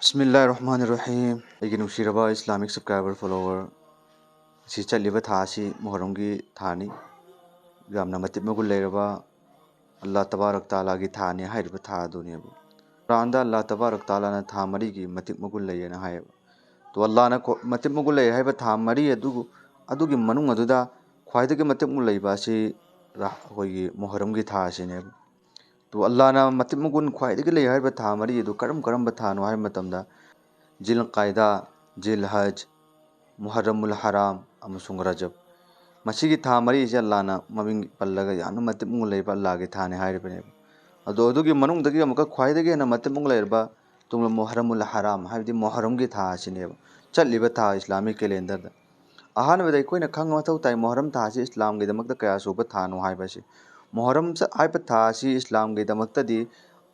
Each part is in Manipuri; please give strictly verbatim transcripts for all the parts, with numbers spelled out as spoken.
ꯕꯤꯁꯃꯤꯜꯂꯥꯍꯤꯔ ꯔꯍꯃꯥꯅꯤꯔ ꯔꯍꯤꯝ꯫ ꯑꯩꯒꯤ ꯅꯨꯡꯁꯤꯔꯕ Islamic subscriber follower, ꯁꯤ ꯆꯠꯂꯤꯕ ꯊꯥ ꯑꯁꯤ ꯃꯨꯍꯔꯝꯒꯤ ꯊꯥꯅꯤ꯫ ꯌꯥꯝꯅ ꯃꯇꯤꯛ ꯃꯒꯨꯟ ꯂꯩꯔꯕ, ꯑꯜꯂꯥꯍ ꯇꯕꯥꯔꯛ ꯇꯥꯂꯥꯒꯤ ꯊꯥꯅꯤ ꯍꯥꯏꯔꯤꯕ ꯊꯥ ꯑꯗꯨꯅꯦꯕ꯫ ꯀꯨꯔꯥꯟꯗ ꯑꯜꯂꯥꯍ ꯇꯕꯥꯔꯛ ꯇꯥꯂꯥꯅ ꯊꯥ ꯃꯔꯤꯒꯤ ꯃꯇꯤꯛ ꯃꯒꯨꯟ ꯂꯩꯌꯦꯅ ꯍꯥꯏꯌꯦꯕ꯫ ꯇꯣ ꯑꯜꯂꯥꯍꯅ ꯀꯣ-, ꯃꯇꯤꯛ ꯃꯒꯨꯟ ꯂꯩ ꯍꯥꯏꯕ ꯊꯥ ꯃꯔꯤ ꯑꯗꯨꯕꯨ, ꯑꯗꯨꯒꯤ ꯃꯅꯨꯡ ꯑꯗꯨꯗ ꯈ꯭ꯋꯥꯏꯗꯒꯤ ꯃꯇꯤꯛ ꯃꯒꯨꯟ ꯂꯩꯕ ꯑꯁꯤ ꯔ-, ꯑꯩꯈꯣꯏꯒꯤ ꯃꯨꯍꯔꯝꯒꯤ ꯊꯥ ꯑꯁꯤꯅꯦꯕ꯫ ꯇꯣ ꯑꯜꯂꯥꯍꯅ ꯃꯇꯤꯛ ꯃꯒꯨꯟ ꯈ꯭ꯋꯥꯏꯗꯒꯤ ꯂꯩ ꯍꯥꯏꯕ ꯊꯥ ꯃꯔꯤ ꯑꯗꯨ ꯀꯔꯝ ꯀꯔꯝꯕ ꯊꯥꯅꯣ ꯍꯥꯏꯕ ꯃꯇꯝꯗ, ꯖꯤꯜ ꯀꯥꯏꯗꯥ, ꯖꯤꯜ ꯍꯖ, ꯃꯨꯍꯔꯔꯃꯨꯜ ꯍꯔꯥꯝ ꯑꯃꯁꯨꯡ ꯔꯖꯕ꯫ ꯃꯁꯤꯒꯤ ꯊꯥ ꯃꯔꯤꯁꯦ ꯑꯜꯂꯥꯍꯅ ꯃꯃꯤꯡ ꯄꯜꯂꯒ ꯌꯥꯝꯅ ꯃꯇꯤꯛ ꯃꯒꯨꯟ ꯂꯩꯕ ꯑꯜꯂꯥꯍꯒꯤ ꯊꯥꯅꯤ ꯍꯥꯏꯔꯤꯕꯅꯦꯕ꯫ ꯑꯗꯣ ꯑꯗꯨꯒꯤ ꯃꯅꯨꯡꯗꯒꯤ ꯑꯃꯨꯛꯀ ꯈ꯭ꯋꯥꯏꯗꯒꯤ ꯍꯦꯟꯅ ꯃꯇꯤꯛ ꯃꯒꯨꯟ ꯂꯩꯔꯕ ꯇꯨꯡꯂ ꯃꯨꯍꯔꯔꯃꯨꯜ ꯍꯔꯥꯝ, ꯍꯥꯏꯕꯗꯤ ꯃꯨꯍꯔꯝꯒꯤ ꯊꯥ ꯑꯁꯤꯅꯦꯕ, ꯆꯠꯂꯤꯕ ꯊꯥ Islamic calendarꯗ꯫ ꯑꯍꯥꯟꯕꯗ ꯑꯩꯈꯣꯏꯅ ꯈꯪꯕ ꯃꯊꯧ ꯇꯥꯏ, ꯃꯨꯍꯔꯝ ꯊꯥ ꯑꯁꯤ ꯏꯁꯂꯥꯝꯒꯤꯗꯃꯛꯇ ꯀꯌꯥ ꯁꯨꯕ ꯊꯥꯅꯣ ꯍꯥꯏꯕꯁꯤ꯫ ꯃꯨꯍꯔꯝ ꯆ-, ꯍꯥꯏꯕ ꯊꯥ ꯑꯁꯤ ꯏꯁꯂꯥꯝꯒꯤꯗꯃꯛꯇꯗꯤ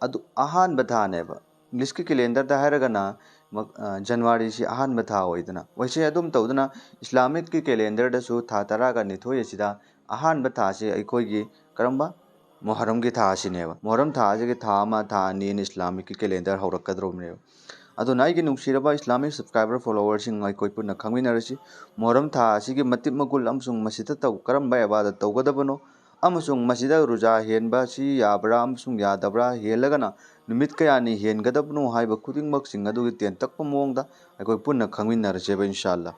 ꯑꯗꯨ ꯑꯍꯥꯟꯕ ꯊꯥꯅꯦꯕ꯫ Englishꯀꯤ calendarꯗ ꯍꯥꯏꯔꯒꯅ ꯃ-, ꯑ, ꯖꯅꯋꯥꯔꯤꯁꯤ ꯑꯍꯥꯟꯕ ꯊꯥ ꯑꯣꯏꯗꯅ, ꯑꯣꯏꯁꯦ ꯑꯗꯨꯝ ꯇꯧꯗꯅ Islamicꯀꯤ calendarꯗꯁꯨ ꯊꯥ ꯇꯔꯥꯒ ꯅꯤꯊꯣꯏ ꯑꯁꯤꯗ ꯑꯍꯥꯟꯕ ꯊꯥꯁꯤ ꯑꯩꯈꯣꯏꯒꯤ ꯀꯔꯝꯕ? ꯃꯨꯍꯔꯝꯒꯤ ꯊꯥ ꯑꯁꯤꯅꯦꯕ꯫ ꯃꯨꯍꯔꯝ ꯊꯥ ꯑꯁꯤꯒꯤ ꯊꯥ ꯑꯃ, ꯊꯥ ꯑꯅꯤ ꯑꯅ Islamicꯀꯤ calendar ꯍꯧꯔꯛꯀꯗꯧꯔꯤꯕꯅꯦꯕ꯫ ꯑꯗꯨꯅ ꯑꯩꯒꯤ ꯅꯨꯡꯁꯤꯔꯕ Islamic subscriber followerꯁꯤꯡ, ꯑꯩꯈꯣꯏ ꯄꯨꯟꯅ ꯈꯪꯃꯤꯟꯅꯔꯁꯤ꯫ ꯃꯨꯍꯔꯝ ꯊꯥ ꯑꯁꯤꯒꯤ ꯃꯇꯤꯛ ꯃꯒꯨꯟ ꯑꯃꯁꯨꯡ ꯃꯁꯤꯗ ꯇꯧ-, ꯀꯔꯝꯕ ꯏꯕꯥꯗꯠ ꯇꯧꯒꯗꯕꯅꯣ ꯑꯃꯁꯨꯡ ꯃꯁꯤꯗ ꯔꯨꯖꯥ ꯍꯦꯟꯕ ꯑꯁꯤ ꯌꯥꯕ꯭ꯔꯥ ꯑꯃꯁꯨꯡ ꯌꯥꯗꯕ꯭ꯔꯥ, ꯍꯦꯜꯂꯒꯅ ꯅꯨꯃꯤꯠ ꯀꯌꯥꯅꯤ ꯍꯦꯟꯒꯗꯕꯅꯣ ꯍꯥꯏꯕ ꯈꯨꯗꯤꯡꯃꯛꯁꯤꯡ ꯑꯗꯨꯒꯤ ꯇꯦꯟꯇꯛꯄ ꯃꯑꯣꯡꯗ ꯑꯩꯈꯣꯏ ꯄꯨꯟꯅ ꯈꯪꯃꯤꯟꯅꯔꯁꯦꯕ, ꯏꯟꯁꯥ ꯑꯜꯂꯥ꯫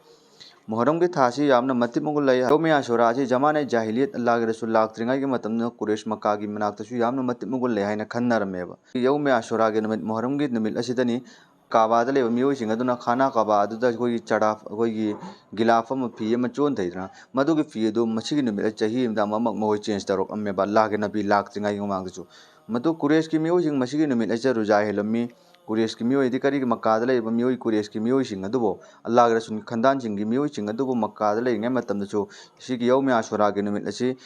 ꯃꯨꯍꯔꯝꯒꯤ ꯊꯥꯁꯤ ꯌꯥꯝꯅ ꯃꯇꯤꯛ ꯃꯒꯨꯟ ꯂꯩ꯫ ꯌꯧꯃꯦ ꯑꯁꯨꯔꯥ ꯑꯁꯤ ꯖꯃꯥꯅꯦ ꯖꯥꯍꯤꯂꯤꯌꯠ, ꯑꯜꯂꯥꯍꯒꯤ ꯔꯁꯨꯜ ꯂꯥꯛꯇ꯭ꯔꯤꯉꯩꯒꯤ ꯃꯇꯝꯗ ꯀꯨꯔꯦꯁ ꯃꯛꯀꯥꯒꯤ ꯃꯅꯥꯛꯇꯁꯨ ꯌꯥꯝꯅ ꯃꯇꯤꯛ ꯃꯒꯨꯟ ꯂꯩ ꯍꯥꯏꯅ ꯈꯟꯅꯔꯝꯃꯦꯕ꯫ ꯌꯧꯃꯦ ꯑꯁꯨꯔꯥꯒꯤ ꯅꯨꯃꯤꯠ, ꯃꯨꯍꯔꯝꯒꯤ ꯅꯨꯃꯤꯠ ꯑꯁꯤꯗꯅꯤ ꯀꯥꯕꯥꯗ ꯂꯩꯕ ꯃꯤꯑꯣꯏꯁꯤꯡ ꯑꯗꯨꯅ ꯈꯥꯅꯥ ꯀꯥꯕꯥ ꯑꯗꯨꯗ ꯑꯩꯈꯣꯏꯒꯤ ꯆꯔꯥꯐ, ꯑꯩꯈꯣꯏꯒꯤ ꯒꯤꯂꯥꯐ ꯑꯃ, ꯐꯤ ꯑꯃ ꯆꯣꯟꯊꯩꯗꯅ, ꯃꯗꯨꯒꯤ ꯐꯤ ꯑꯗꯨ ꯃꯁꯤꯒꯤ ꯅꯨꯃꯤꯠ ꯑꯁꯤ ꯆꯍꯤ ꯑꯃꯗ ꯑꯃꯃꯛ ꯃꯈꯣꯏ change ꯇꯧꯔꯛꯂꯝꯃꯦꯕ, ꯑꯜꯂꯥꯍꯒꯤ ꯅꯕꯤ ꯂꯥꯛꯇ꯭ꯔꯤꯉꯩꯒꯤ ꯃꯃꯥꯡꯗꯁꯨ꯫ ꯃꯗꯨ ꯀꯨꯔꯦꯁꯀꯤ ꯃꯤꯑꯣꯏꯁꯤꯡ ꯃꯁꯤꯒꯤ ꯅꯨꯃꯤꯠ ꯑꯁꯤꯗ ꯔꯨꯖꯥ ꯍꯦꯜꯂꯝꯃꯤ꯫ ꯀꯨꯔꯦꯁꯀꯤ ꯃꯤꯑꯣꯏꯗꯤ ꯀꯔꯤꯒꯤ ꯃꯛꯀꯥꯗ ꯂꯩꯔꯤꯕ ꯃꯤꯑꯣꯏ ꯀꯨꯔꯦꯁꯀꯤ ꯃꯤꯑꯣꯏꯁꯤꯡ ꯑꯗꯨꯕꯨ, ꯑꯜꯂꯥꯍꯒꯤ ꯔꯁꯨꯜꯒꯤ ꯈꯟꯗꯥꯟꯁꯤꯡꯒꯤ ꯃꯤꯑꯣꯏꯁꯤꯡ ꯑꯗꯨꯕꯨ ꯃꯛꯀꯥꯗ ꯂꯩꯔꯤꯉꯩ ꯃꯇꯝꯗꯁꯨ ꯁꯤꯒꯤ ꯌꯧꯃꯦ ꯑꯁꯨꯔꯥꯒꯤ ꯅꯨꯃꯤꯠ ꯑꯁꯤ,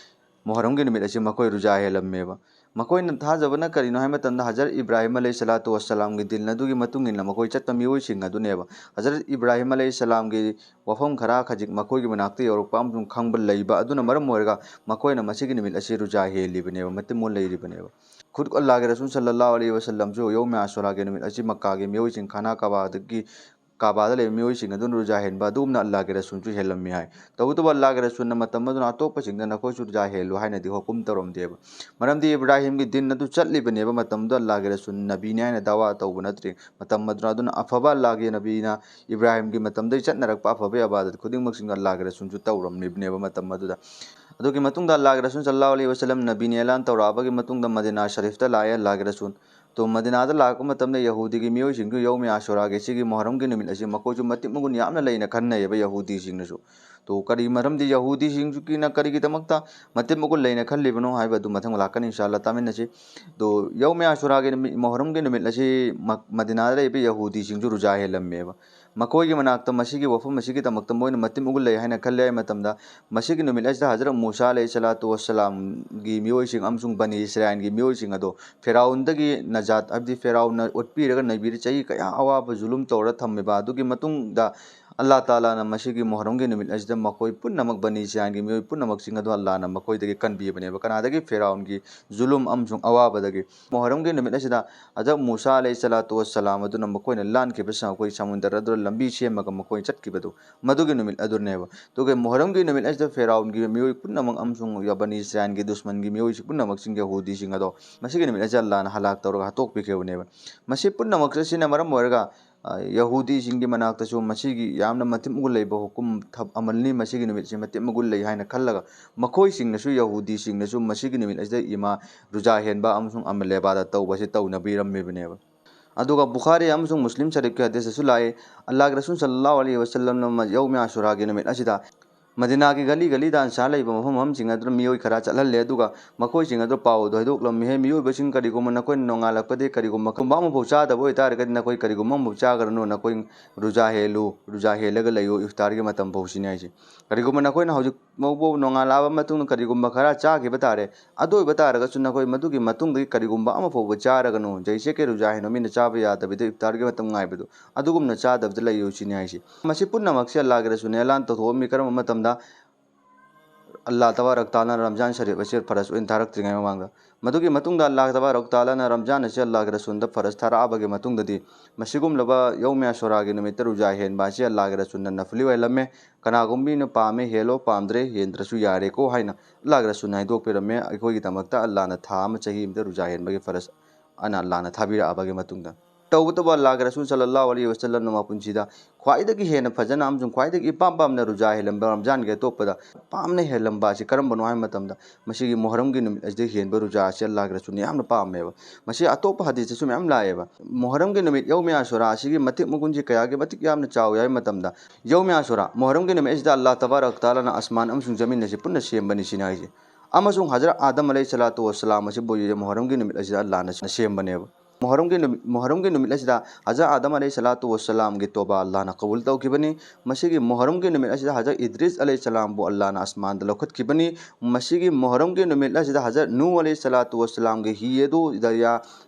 ꯃꯨꯍꯔꯝꯒꯤ ꯅꯨꯃꯤꯠ ꯑꯁꯤ ꯃꯈꯣꯏ ꯔꯨꯖꯥ ꯍꯦꯜꯂꯝꯃꯦꯕ꯫ ꯃꯈꯣꯏꯅ ꯊꯥꯖꯕꯅ ꯀꯔꯤꯅꯣ ꯍꯥꯏꯕ ꯃꯇꯝꯗ, ꯍꯖꯔꯠ ꯏꯕ꯭ꯔꯥꯍꯤꯝ ꯑꯂꯩꯍꯤ ꯁꯂꯥꯇꯨ ꯋꯥꯁꯂꯥꯝꯒꯤ ꯗꯤꯟ ꯑꯗꯨꯒꯤ ꯃꯇꯨꯡ ꯏꯟꯅ ꯃꯈꯣꯏ ꯆꯠꯄ ꯃꯤꯑꯣꯏꯁꯤꯡ ꯑꯗꯨꯅꯦꯕ꯫ ꯍꯖꯔꯠ ꯏꯕ꯭ꯔꯥꯍꯤꯝ ꯑꯂꯩꯍꯤ ꯁꯂꯥꯝꯒꯤ ꯋꯥꯐꯝ ꯈꯔ ꯈꯖꯤꯛ ꯃꯈꯣꯏꯒꯤ ꯃꯅꯥꯛꯇ ꯌꯧꯔꯛꯄ ꯑꯃꯁꯨꯡ ꯈꯪꯕ ꯂꯩꯕ ꯑꯗꯨꯅ ꯃꯔꯝ ꯑꯣꯏꯔꯒ ꯃꯈꯣꯏꯅ ꯃꯁꯤꯒꯤ ꯅꯨꯃꯤꯠ ꯑꯁꯤ ꯔꯨꯖꯥ ꯍꯦꯜꯂꯤꯕꯅꯦꯕ, ꯃꯇꯤꯛ ꯃꯒꯨꯟ ꯂꯩꯔꯤꯕꯅꯦꯕ꯫ ꯈꯨꯗ ꯑꯜꯂꯥꯍꯒꯤ ꯔꯁꯨꯜ ꯁꯜꯂꯜꯂꯥꯍꯨ ꯑꯂꯩꯍꯤ ꯋꯁꯜꯂꯝꯁꯨ ꯌꯧꯃꯦ ꯑꯁꯨꯔꯥꯒꯤ ꯅꯨꯃꯤꯠ ꯑꯁꯤ ꯃꯛꯀꯥꯒꯤ ꯃꯤꯑꯣꯏꯁꯤꯡ ꯈꯥꯅꯥ ꯀꯥꯕꯥꯗꯒꯤ, ꯀꯥꯕꯥꯗ ꯂꯩꯕ ꯃꯤꯑꯣꯏꯁꯤꯡ ꯑꯗꯨꯅ ꯔꯨꯖꯥ ꯍꯦꯟꯕ ꯑꯗꯨꯒꯨꯝꯅ ꯑꯜꯂꯥꯍꯒꯤ ꯔꯁꯨꯜꯁꯨ ꯍꯦꯜꯂꯝꯃꯤ ꯍꯥꯏ꯫ ꯇꯧꯕꯇꯕꯨ ꯑꯜꯂꯥꯍꯒꯤ ꯔꯁꯨꯜꯅ ꯃꯇꯝ ꯑꯗꯨꯅ ꯑꯇꯣꯞꯄꯁꯤꯡꯗ ꯅꯈꯣꯏꯁꯨ ꯔꯨꯖꯥ ꯍꯦꯜꯂꯨ ꯍꯥꯏꯅꯗꯤ ꯍꯨꯀꯨꯝ ꯇꯧꯔꯝꯗꯦꯕ꯫ ꯃꯔꯝꯗꯤ ꯏꯕ꯭ꯔꯥꯍꯤꯝꯒꯤ ꯗꯤꯟ ꯑꯗꯨ ꯆꯠꯂꯤꯕꯅꯦꯕ, ꯃꯇꯝꯗꯨꯗ ꯑꯜꯂꯥꯍꯒꯤ ꯔꯁꯨꯜ ꯅꯕꯤꯅꯤ ꯍꯥꯏꯅ ꯗꯥꯋꯥ ꯇꯧꯕ ꯅꯠꯇ꯭ꯔꯤ꯫ ꯃꯇꯝ ꯑꯗꯨꯅ, ꯑꯗꯨꯅ ꯑꯐꯕ ꯑꯜꯂꯥꯍꯒꯤ ꯅꯕꯤꯅ ꯏꯕ꯭ꯔꯥꯍꯤꯝꯒꯤ ꯃꯇꯝꯗꯒꯤ ꯆꯠꯅꯔꯛꯄ ꯑꯐꯕ ꯏꯕꯥꯗꯠ ꯈꯨꯗꯤꯡꯃꯛꯁꯤꯡꯗꯣ ꯑꯜꯂꯥꯍꯒꯤ ꯔꯁꯨꯜꯁꯨ ꯇꯧꯔꯝꯂꯤꯕꯅꯦꯕ ꯃꯇꯝ ꯑꯗꯨꯗ꯫ ꯑꯗꯨꯒꯤ ꯃꯇꯨꯡꯗ ꯑꯜꯂꯥꯍꯒꯤ ꯔꯁꯨꯜ ꯁꯜꯂꯜꯂꯥꯍꯨ ꯑꯂꯩꯍꯤ ꯋꯁꯜꯂꯝ ꯅꯕꯤꯅꯤ ꯑꯦꯂꯥꯟ ꯇꯧꯔꯛꯑꯕꯒꯤ ꯃꯇꯨꯡꯗ ꯃꯗꯤꯅꯥ ꯁꯔꯤꯐꯇ ꯂꯥꯛꯑꯦ ꯑꯜꯂꯥꯍꯒꯤ ꯔꯁꯨꯜ꯫ ꯇꯣ ꯃꯗꯤꯅꯥꯗ ꯂꯥꯛꯄ ꯃꯇꯝꯗ ꯌꯍꯨꯗꯤꯒꯤ ꯃꯤꯑꯣꯏꯁꯤꯡꯁꯨ ꯌꯧꯃꯦ ꯑꯁꯨꯔꯥꯒꯤ ꯁꯤꯒꯤ ꯃꯣꯍꯔꯝꯒꯤ ꯅꯨꯃꯤꯠ ꯑꯁꯤ ꯃꯈꯣꯏꯁꯨ ꯃꯇꯤꯛ ꯃꯒꯨꯟ ꯌꯥꯝꯅ ꯂꯩꯅ ꯈꯟꯅꯩꯌꯦꯕ ꯌꯍꯨꯗꯤꯁꯤꯡꯅꯁꯨ꯫ ꯇꯣ ꯀꯔꯤ ꯃꯔꯝꯗꯤ ꯌꯍꯨꯗꯤꯁꯤꯡꯁꯨ ꯀꯤꯅ ꯀꯔꯤꯒꯤꯗꯃꯛꯇ ꯃꯇꯤꯛ ꯃꯒꯨꯟ ꯂꯩꯅ ꯈꯜꯂꯤꯕꯅꯣ ꯍꯥꯏꯕꯗꯨ ꯃꯊꯪ ꯂꯥꯛꯀꯅꯤ, ꯏꯟꯁꯥ ꯑꯜꯂꯥꯍ ꯇꯥꯃꯤꯟꯅꯁꯤ꯫ ꯇꯣ ꯌꯧꯃꯦ ꯑꯁꯨꯔꯥꯒꯤ ꯅꯨꯃꯤꯠ, ꯃꯣꯍꯔꯝꯒꯤ ꯅꯨꯃꯤꯠ ꯑꯁꯤ ꯃꯛ-, ꯃꯗꯤꯅꯥꯗ ꯂꯩꯕ ꯌꯍꯨꯗꯤꯁꯤꯡꯁꯨ ꯔꯨꯖꯥ ꯍꯦꯜꯂꯝꯃꯦꯕ꯫ ꯃꯈꯣꯏꯒꯤ ꯃꯅꯥꯛꯇ ꯃꯁꯤꯒꯤ ꯋꯥꯐꯝ ꯑꯁꯤꯒꯤꯗꯃꯛꯇ ꯃꯣꯏꯅ ꯃꯇꯤꯛ ꯃꯒꯨꯟ ꯂꯩ ꯍꯥꯏꯅ ꯈꯜꯂꯦ ꯍꯥꯏ ꯃꯇꯝꯗ, ꯃꯁꯤꯒꯤ ꯅꯨꯃꯤꯠ ꯑꯁꯤꯗ ꯍꯖꯔꯠ ꯃꯨꯁꯥ ꯑꯂꯩꯍꯤ ꯁꯂꯥꯇꯨ ꯋꯁꯁꯂꯥꯝꯒꯤ ꯃꯤꯑꯣꯏꯁꯤꯡ ꯑꯃꯁꯨꯡ ꯕꯅꯤ ꯏꯁꯔꯥꯏꯜꯒꯤ ꯃꯤꯑꯣꯏꯁꯤꯡ ꯑꯗꯣ ꯐꯦꯔꯥꯎꯟꯗꯒꯤ ꯅꯖꯥꯠ, ꯍꯥꯏꯕꯗꯤ ꯐꯦꯔꯥꯎꯟꯅ ꯑꯣꯠꯄꯤꯔꯒ ꯅꯩꯕꯤꯔ ꯆꯍꯤ ꯀꯌꯥ ꯑꯋꯥꯕ ꯖꯨꯂꯨꯝ ꯇꯧꯔ ꯊꯝꯃꯤꯕ ꯑꯗꯨꯒꯤ ꯃꯇꯨꯡꯗ, ꯑꯜꯂꯥꯍ ꯇꯥꯂꯥꯅ ꯃꯁꯤꯒꯤ ꯃꯣꯍꯔꯝꯒꯤ ꯅꯨꯃꯤꯠ ꯑꯁꯤꯗ ꯃꯈꯣꯏ ꯄꯨꯝꯅꯃꯛ ꯕꯅꯤ ꯏꯁꯔꯥꯏꯜꯒꯤ ꯃꯤꯑꯣꯏ ꯄꯨꯝꯅꯃꯛꯁꯤꯡ ꯑꯗꯨ ꯑꯜꯂꯥꯍꯅ ꯃꯈꯣꯏꯗꯒꯤ ꯀꯟꯕꯤꯕꯅꯦꯕ꯫ ꯀꯅꯥꯗꯒꯤ? ꯐꯦꯔꯥꯎꯟꯒꯤ ꯖꯨꯂꯨꯝ ꯑꯃꯁꯨꯡ ꯑꯋꯥꯕꯗꯒꯤ꯫ ꯃꯣꯍꯔꯝꯒꯤ ꯅꯨꯃꯤꯠ ꯑꯁꯤꯗ ꯍꯖꯔꯠ ꯃꯨꯁꯥ ꯑꯂꯩꯍꯤ ꯁꯂꯥꯇꯨ ꯋꯁꯁꯂꯥꯝ ꯑꯗꯨꯅ ꯃꯈꯣꯏꯅ ꯂꯥꯟꯈꯤꯕ ꯁ-, ꯑꯩꯈꯣꯏ ꯁꯃꯨꯗ꯭ꯔ ꯑꯗꯨꯗ ꯂꯝꯕꯤ ꯁꯦꯝꯃꯒ ꯃꯈꯣꯏ ꯆꯠꯈꯤꯕꯗꯣ, ꯃꯗꯨꯒꯤ ꯅꯨꯃꯤꯠ ꯑꯗꯨꯅꯦꯕ꯫ ꯑꯗꯨꯒ ꯃꯣꯍꯔꯝꯒꯤ ꯅꯨꯃꯤꯠ ꯑꯁꯤꯗ ꯐꯦꯔꯥꯎꯟꯒꯤ ꯃꯤꯑꯣꯏ ꯄꯨꯝꯅꯃꯛ ꯑꯃꯁꯨꯡ ꯕꯅꯤ ꯏꯁꯔꯥꯏꯜꯒꯤ ꯗꯨꯁꯃꯟꯒꯤ ꯃꯤꯑꯣꯏꯁꯤꯡ ꯄꯨꯝꯅꯃꯛꯁꯤꯡ, ꯌꯍꯨꯗꯤꯁꯤꯡ ꯑꯗꯣ ꯃꯁꯤꯒꯤ ꯅꯨꯃꯤꯠ ꯑꯁꯤꯗ ꯑꯜꯂꯥꯍꯅ ꯍꯂꯥꯛ ꯇꯧꯔꯒ ꯍꯥꯠꯇꯣꯛꯄꯤꯈꯤꯕꯅꯦꯕ꯫ ꯃꯁꯤ ꯄꯨꯝꯅꯃꯛ ꯑꯁꯤꯅ ꯃꯔꯝ ꯑꯣꯏꯔꯒ, ꯑ, ꯌꯍꯨꯗꯤꯁꯤꯡꯒꯤ ꯃꯅꯥꯛꯇꯁꯨ ꯃꯁꯤꯒꯤ ꯌꯥꯝꯅ ꯃꯇꯤꯛ ꯃꯒꯨꯟ ꯂꯩꯕ ꯍꯨꯀꯨꯝ ꯊ-, ꯑꯃꯜꯅꯤ, ꯃꯁꯤꯒꯤ ꯅꯨꯃꯤꯠꯁꯤ ꯃꯇꯤꯛ ꯃꯒꯨꯟ ꯂꯩ ꯍꯥꯏꯅ ꯈꯜꯂꯒ, ꯃꯈꯣꯏꯁꯤꯡꯅꯁꯨ, ꯌꯍꯨꯗꯤꯁꯤꯡꯅꯁꯨ ꯃꯁꯤꯒꯤ ꯅꯨꯃꯤꯠ ꯑꯁꯤꯗ ꯏꯃꯥ, ꯔꯨꯖꯥ ꯍꯦꯟꯕ ꯑꯃꯁꯨꯡ ꯑꯃꯜ ꯏꯕꯥꯗꯠ ꯇꯧꯕ ꯑꯁꯤ ꯇꯧꯅꯕꯤꯔꯝꯃꯤꯕꯅꯦꯕ꯫ ꯑꯗꯨꯒ ꯕꯨꯈꯥꯔꯤ ꯑꯃꯁꯨꯡ ꯃꯨꯁꯂꯤꯝ ꯁꯔꯤꯐꯀꯤ ꯍꯗꯤꯁꯇꯁꯨ ꯂꯥꯛꯏ, ꯑꯜꯂꯥꯍꯒꯤ ꯔꯁꯨꯜ ꯁꯜꯂꯜꯂꯥꯍꯨ ꯑꯂꯩꯍꯤ ꯋꯁꯜꯂꯝꯅ ꯃ-, ꯌꯧꯃꯦ ꯑꯁꯨꯔꯥꯒꯤ ꯅꯨꯃꯤꯠ ꯑꯁꯤꯗ ꯃꯗꯤꯅꯥꯒꯤ ꯒꯂꯤ ꯒꯂꯤꯗ ꯑꯟꯁꯥꯔ ꯂꯩꯕ ꯃꯐꯝ ꯃꯐꯝꯁꯤꯡ ꯑꯗꯨꯗ ꯃꯤꯑꯣꯏ ꯈꯔ ꯆꯠꯍꯜꯂꯦ, ꯑꯗꯨꯒ ꯃꯈꯣꯏꯁꯤꯡ ꯑꯗꯨ ꯄꯥꯎ ꯑꯗꯨ ꯍꯥꯏꯗꯣꯛꯂꯝꯃꯤ꯫ "ꯍꯦ ꯃꯤꯑꯣꯏꯕꯁꯤꯡ, ꯀꯔꯤꯒꯨꯝꯕ ꯅꯈꯣꯏꯅ ꯅꯣꯡꯉꯥꯜꯂꯛꯄꯗꯒꯤ ꯀꯔꯤꯒꯨꯝꯕ ꯈꯨꯝꯕ ꯑꯃꯐꯥꯎ ꯆꯥꯗꯕ ꯑꯣꯏꯇꯥꯔꯒꯗꯤ ꯅꯈꯣꯏ ꯀꯔꯤꯒꯨꯝꯕ ꯑꯃꯐꯥꯎ ꯆꯥꯒꯅꯨ, ꯅꯈꯣꯏ ꯔꯨꯖꯥ ꯍꯦꯜꯂꯨ, ꯔꯨꯖꯥ ꯍꯦꯜꯂꯒ ꯂꯩꯌꯨ ꯏꯐꯇꯥꯔꯒꯤ ꯃꯇꯝ ꯐꯥꯎ" ꯁꯤꯅꯤ ꯍꯥꯏꯁꯦ꯫ ꯀꯔꯤꯒꯨꯝꯕ ꯅꯈꯣꯏꯅ ꯍꯧꯖꯤꯛ ꯐꯥꯎꯕ ꯅꯣꯡꯉꯥꯜꯂꯛꯑꯕ ꯃꯇꯨꯡꯗ ꯀꯔꯤꯒꯨꯝꯕ ꯈꯔ ꯆꯥꯈꯤꯕ ꯇꯥꯔꯦ, ꯑꯗꯨ ꯑꯣꯏꯕ ꯇꯥꯔꯒꯁꯨ ꯅꯈꯣꯏ ꯃꯗꯨꯒꯤ ꯃꯇꯨꯡꯗꯒꯤ ꯀꯔꯤꯒꯨꯝꯕ ꯑꯃꯐꯥꯎꯕ ꯆꯥꯔꯒꯅꯨ꯫ ꯖꯩꯁꯦ ꯀꯦ ꯔꯨꯖꯥ ꯍꯦꯟꯕ ꯃꯤꯅ ꯆꯥꯕ ꯌꯥꯗꯕꯤꯗ ꯏꯐꯇꯥꯔꯒꯤ ꯃꯇꯝ ꯉꯥꯏꯕꯗꯨ, ꯑꯗꯨꯒꯨꯝꯅ ꯆꯥꯗꯕꯗ ꯂꯩꯌꯨ ꯁꯤꯅꯤ ꯍꯥꯏꯁꯦ꯫ ꯃꯁꯤ ꯄꯨꯝꯅꯃꯛꯁꯦ ꯑꯜꯂꯥꯍꯒꯤ ꯔꯁꯨꯜꯅ ꯑꯦꯂꯥꯟ ꯇꯧꯊꯣꯛꯑꯝꯃꯤ꯫ ꯀꯔꯝꯕ ꯃꯇꯝꯗ? ꯑꯜꯂꯥꯍ ꯇꯕꯥꯔꯛ ꯇꯥꯂꯥꯅ ꯔꯝꯖꯥꯟ ꯁꯔꯤꯐ ꯑꯁꯤ ꯐꯔꯖ ꯑꯣꯏꯅ ꯊꯥꯔꯛꯇ꯭ꯔꯤꯉꯩ ꯃꯃꯥꯡꯗ꯫ ꯃꯗꯨꯒꯤ ꯃꯇꯨꯡꯗ ꯑꯜꯂꯥꯍ ꯇꯕꯥꯔꯛ ꯇꯥꯂꯥꯅ ꯔꯝꯖꯥꯟ ꯑꯁꯤ ꯑꯜꯂꯥꯍꯒꯤ ꯔꯁꯨꯜꯗ ꯐꯔꯖ ꯊꯥꯔꯛꯑꯕꯒꯤ ꯃꯇꯨꯡꯗꯗꯤ, ꯃꯁꯤꯒꯨꯝꯂꯕ ꯌꯧꯃꯦ ꯑꯁꯨꯔꯥꯒꯤ ꯅꯨꯃꯤꯠꯇ ꯔꯨꯖꯥ ꯍꯦꯟꯕ ꯑꯁꯤ ꯑꯜꯂꯥꯍꯒꯤ ꯔꯁꯨꯜꯅ ꯅꯐꯂꯤ ꯑꯣꯏꯍꯜꯂꯝꯃꯦ꯫ ꯀꯅꯥꯒꯨꯝꯕꯤꯅ ꯄꯥꯝꯃꯦ ꯍꯦꯜꯂꯣ, ꯄꯥꯝꯗ꯭ꯔꯦ ꯍꯦꯟꯗ꯭ꯔꯁꯨ ꯌꯥꯔꯦꯀꯣ ꯍꯥꯏꯅ ꯑꯜꯂꯥꯍꯒꯤ ꯔꯁꯨꯜꯅ ꯍꯥꯏꯗꯣꯛꯄꯤꯔꯝꯃꯦ꯫ ꯑꯩꯈꯣꯏꯒꯤꯗꯃꯛꯇ ꯑꯜꯂꯥꯍꯅ ꯊꯥ ꯑꯃ, ꯆꯍꯤ ꯑꯃꯗ ꯔꯨꯖꯥ ꯍꯦꯟꯕꯒꯤ ꯐꯔꯖ ꯑꯅ ꯑꯜꯂꯥꯍꯅ ꯊꯥꯕꯤꯔꯛꯑꯕꯒꯤ ꯃꯇꯨꯡꯗ, ꯇꯧꯕꯇꯕꯨ ꯑꯜꯂꯥꯍꯒꯤ ꯔꯁꯨꯜ ꯁꯜꯂꯜꯂꯥꯍꯨ ꯑꯂꯩꯍꯤ ꯋꯁꯜꯂꯝꯅ ꯃꯄꯨꯟꯁꯤꯗ ꯈ꯭ꯋꯥꯏꯗꯒꯤ ꯍꯦꯟꯅ ꯐꯖꯅ ꯑꯃꯁꯨꯡ ꯈ꯭ꯋꯥꯏꯗꯒꯤ ꯏꯄꯥꯝ ꯄꯥꯝꯅ ꯔꯨꯖꯥ ꯍꯦꯜꯂꯝꯕ, ꯔꯝꯖꯥꯟꯒꯤ ꯑꯇꯣꯞꯄꯗ ꯄꯥꯝꯅ ꯍꯦꯜꯂꯝꯕ ꯑꯁꯤ ꯀꯔꯝꯕꯅꯣ ꯍꯥꯏꯕ ꯃꯇꯝꯗ, ꯃꯁꯤꯒꯤ ꯃꯣꯍꯔꯝꯒꯤ ꯅꯨꯃꯤꯠ ꯑꯁꯤꯗ ꯍꯦꯟꯕ ꯔꯨꯖꯥ ꯑꯁꯤ ꯑꯜꯂꯥꯍꯒꯤ ꯔꯁꯨꯜꯅ ꯌꯥꯝꯅ ꯄꯥꯝꯃꯦꯕ꯫ ꯃꯁꯤ ꯑꯇꯣꯞꯄ ꯍꯗꯤꯁꯇꯁꯨ ꯃꯌꯥꯝ ꯂꯥꯛꯑꯦꯕ꯫ ꯃꯣꯍꯔꯝꯒꯤ ꯅꯨꯃꯤꯠ ꯌꯧꯃꯦ ꯑꯁꯨꯔꯥ ꯑꯁꯤꯒꯤ ꯃꯇꯤꯛ ꯃꯒꯨꯟꯁꯤ ꯀꯌꯥꯒꯤ ꯃꯇꯤꯛ ꯌꯥꯝꯅ ꯆꯥꯎꯏ ꯍꯥꯏꯕ ꯃꯇꯝꯗ, ꯌꯧꯃꯦ ꯑꯁꯨꯔꯥ, ꯃꯣꯍꯔꯝꯒꯤ ꯅꯨꯃꯤꯠ ꯑꯁꯤꯗ ꯑꯜꯂꯥꯍ ꯇꯕꯥꯔꯛ ꯇꯥꯂꯥꯅ ꯑꯁꯃꯥꯟ ꯑꯃꯁꯨꯡ ꯖꯃꯤꯟ ꯑꯁꯤ ꯄꯨꯟꯅ ꯁꯦꯝꯕꯅꯤ ꯁꯤꯅꯤ ꯍꯥꯏꯁꯦ꯫ ꯑꯃꯁꯨꯡ ꯍꯖꯔꯠ ꯑꯥꯗꯝ ꯑꯂꯩꯍꯤ ꯁꯂꯥꯇꯨ ꯋꯁꯁꯂꯥꯝ ꯑꯁꯤꯕꯨ ꯃꯣꯍꯔꯝꯒꯤ ꯅꯨꯃꯤꯠ ꯑꯁꯤꯗ ꯑꯜꯂꯥꯍꯅ ꯁꯦꯝꯕꯅꯦꯕ꯫ ꯃꯣꯍꯔꯝꯒꯤ ꯅꯨꯃꯤꯠ, ꯃꯣꯍꯔꯝꯒꯤ ꯅꯨꯃꯤꯠ ꯑꯁꯤꯗ ꯍꯖꯔꯠ ꯑꯥꯗꯝ ꯑꯂꯩꯍꯤ ꯁꯂꯥꯇꯨ ꯋꯁꯁꯂꯥꯝꯒꯤ ꯇꯣꯕꯥ ꯑꯜꯂꯥꯍꯅ ꯀꯕꯨꯜ ꯇꯧꯈꯤꯕꯅꯤ꯫ ꯃꯁꯤꯒꯤ ꯃꯣꯍꯔꯝꯒꯤ ꯅꯨꯃꯤꯠ ꯑꯁꯤꯗ ꯍꯖꯔꯠ ꯏꯗ꯭ꯔꯤꯁ ꯑꯂꯩꯍꯤ ꯁꯂꯥꯝꯕꯨ ꯑꯜꯂꯥꯍꯅ ꯑꯁꯃꯥꯟꯗ ꯂꯧꯈꯠꯈꯤꯕꯅꯤ꯫ ꯃꯁꯤꯒꯤ ꯃꯣꯍꯔꯝꯒꯤ ꯅꯨꯃꯤꯠ ꯑꯁꯤꯗ ꯍꯖꯔꯠ ꯅꯨꯍ ꯑꯂꯩꯍꯤ ꯁꯂꯥꯇꯨ ꯋꯁꯁꯂꯥꯝꯒꯤ ꯍꯤ ꯑꯗꯨ ꯗꯔꯌꯥ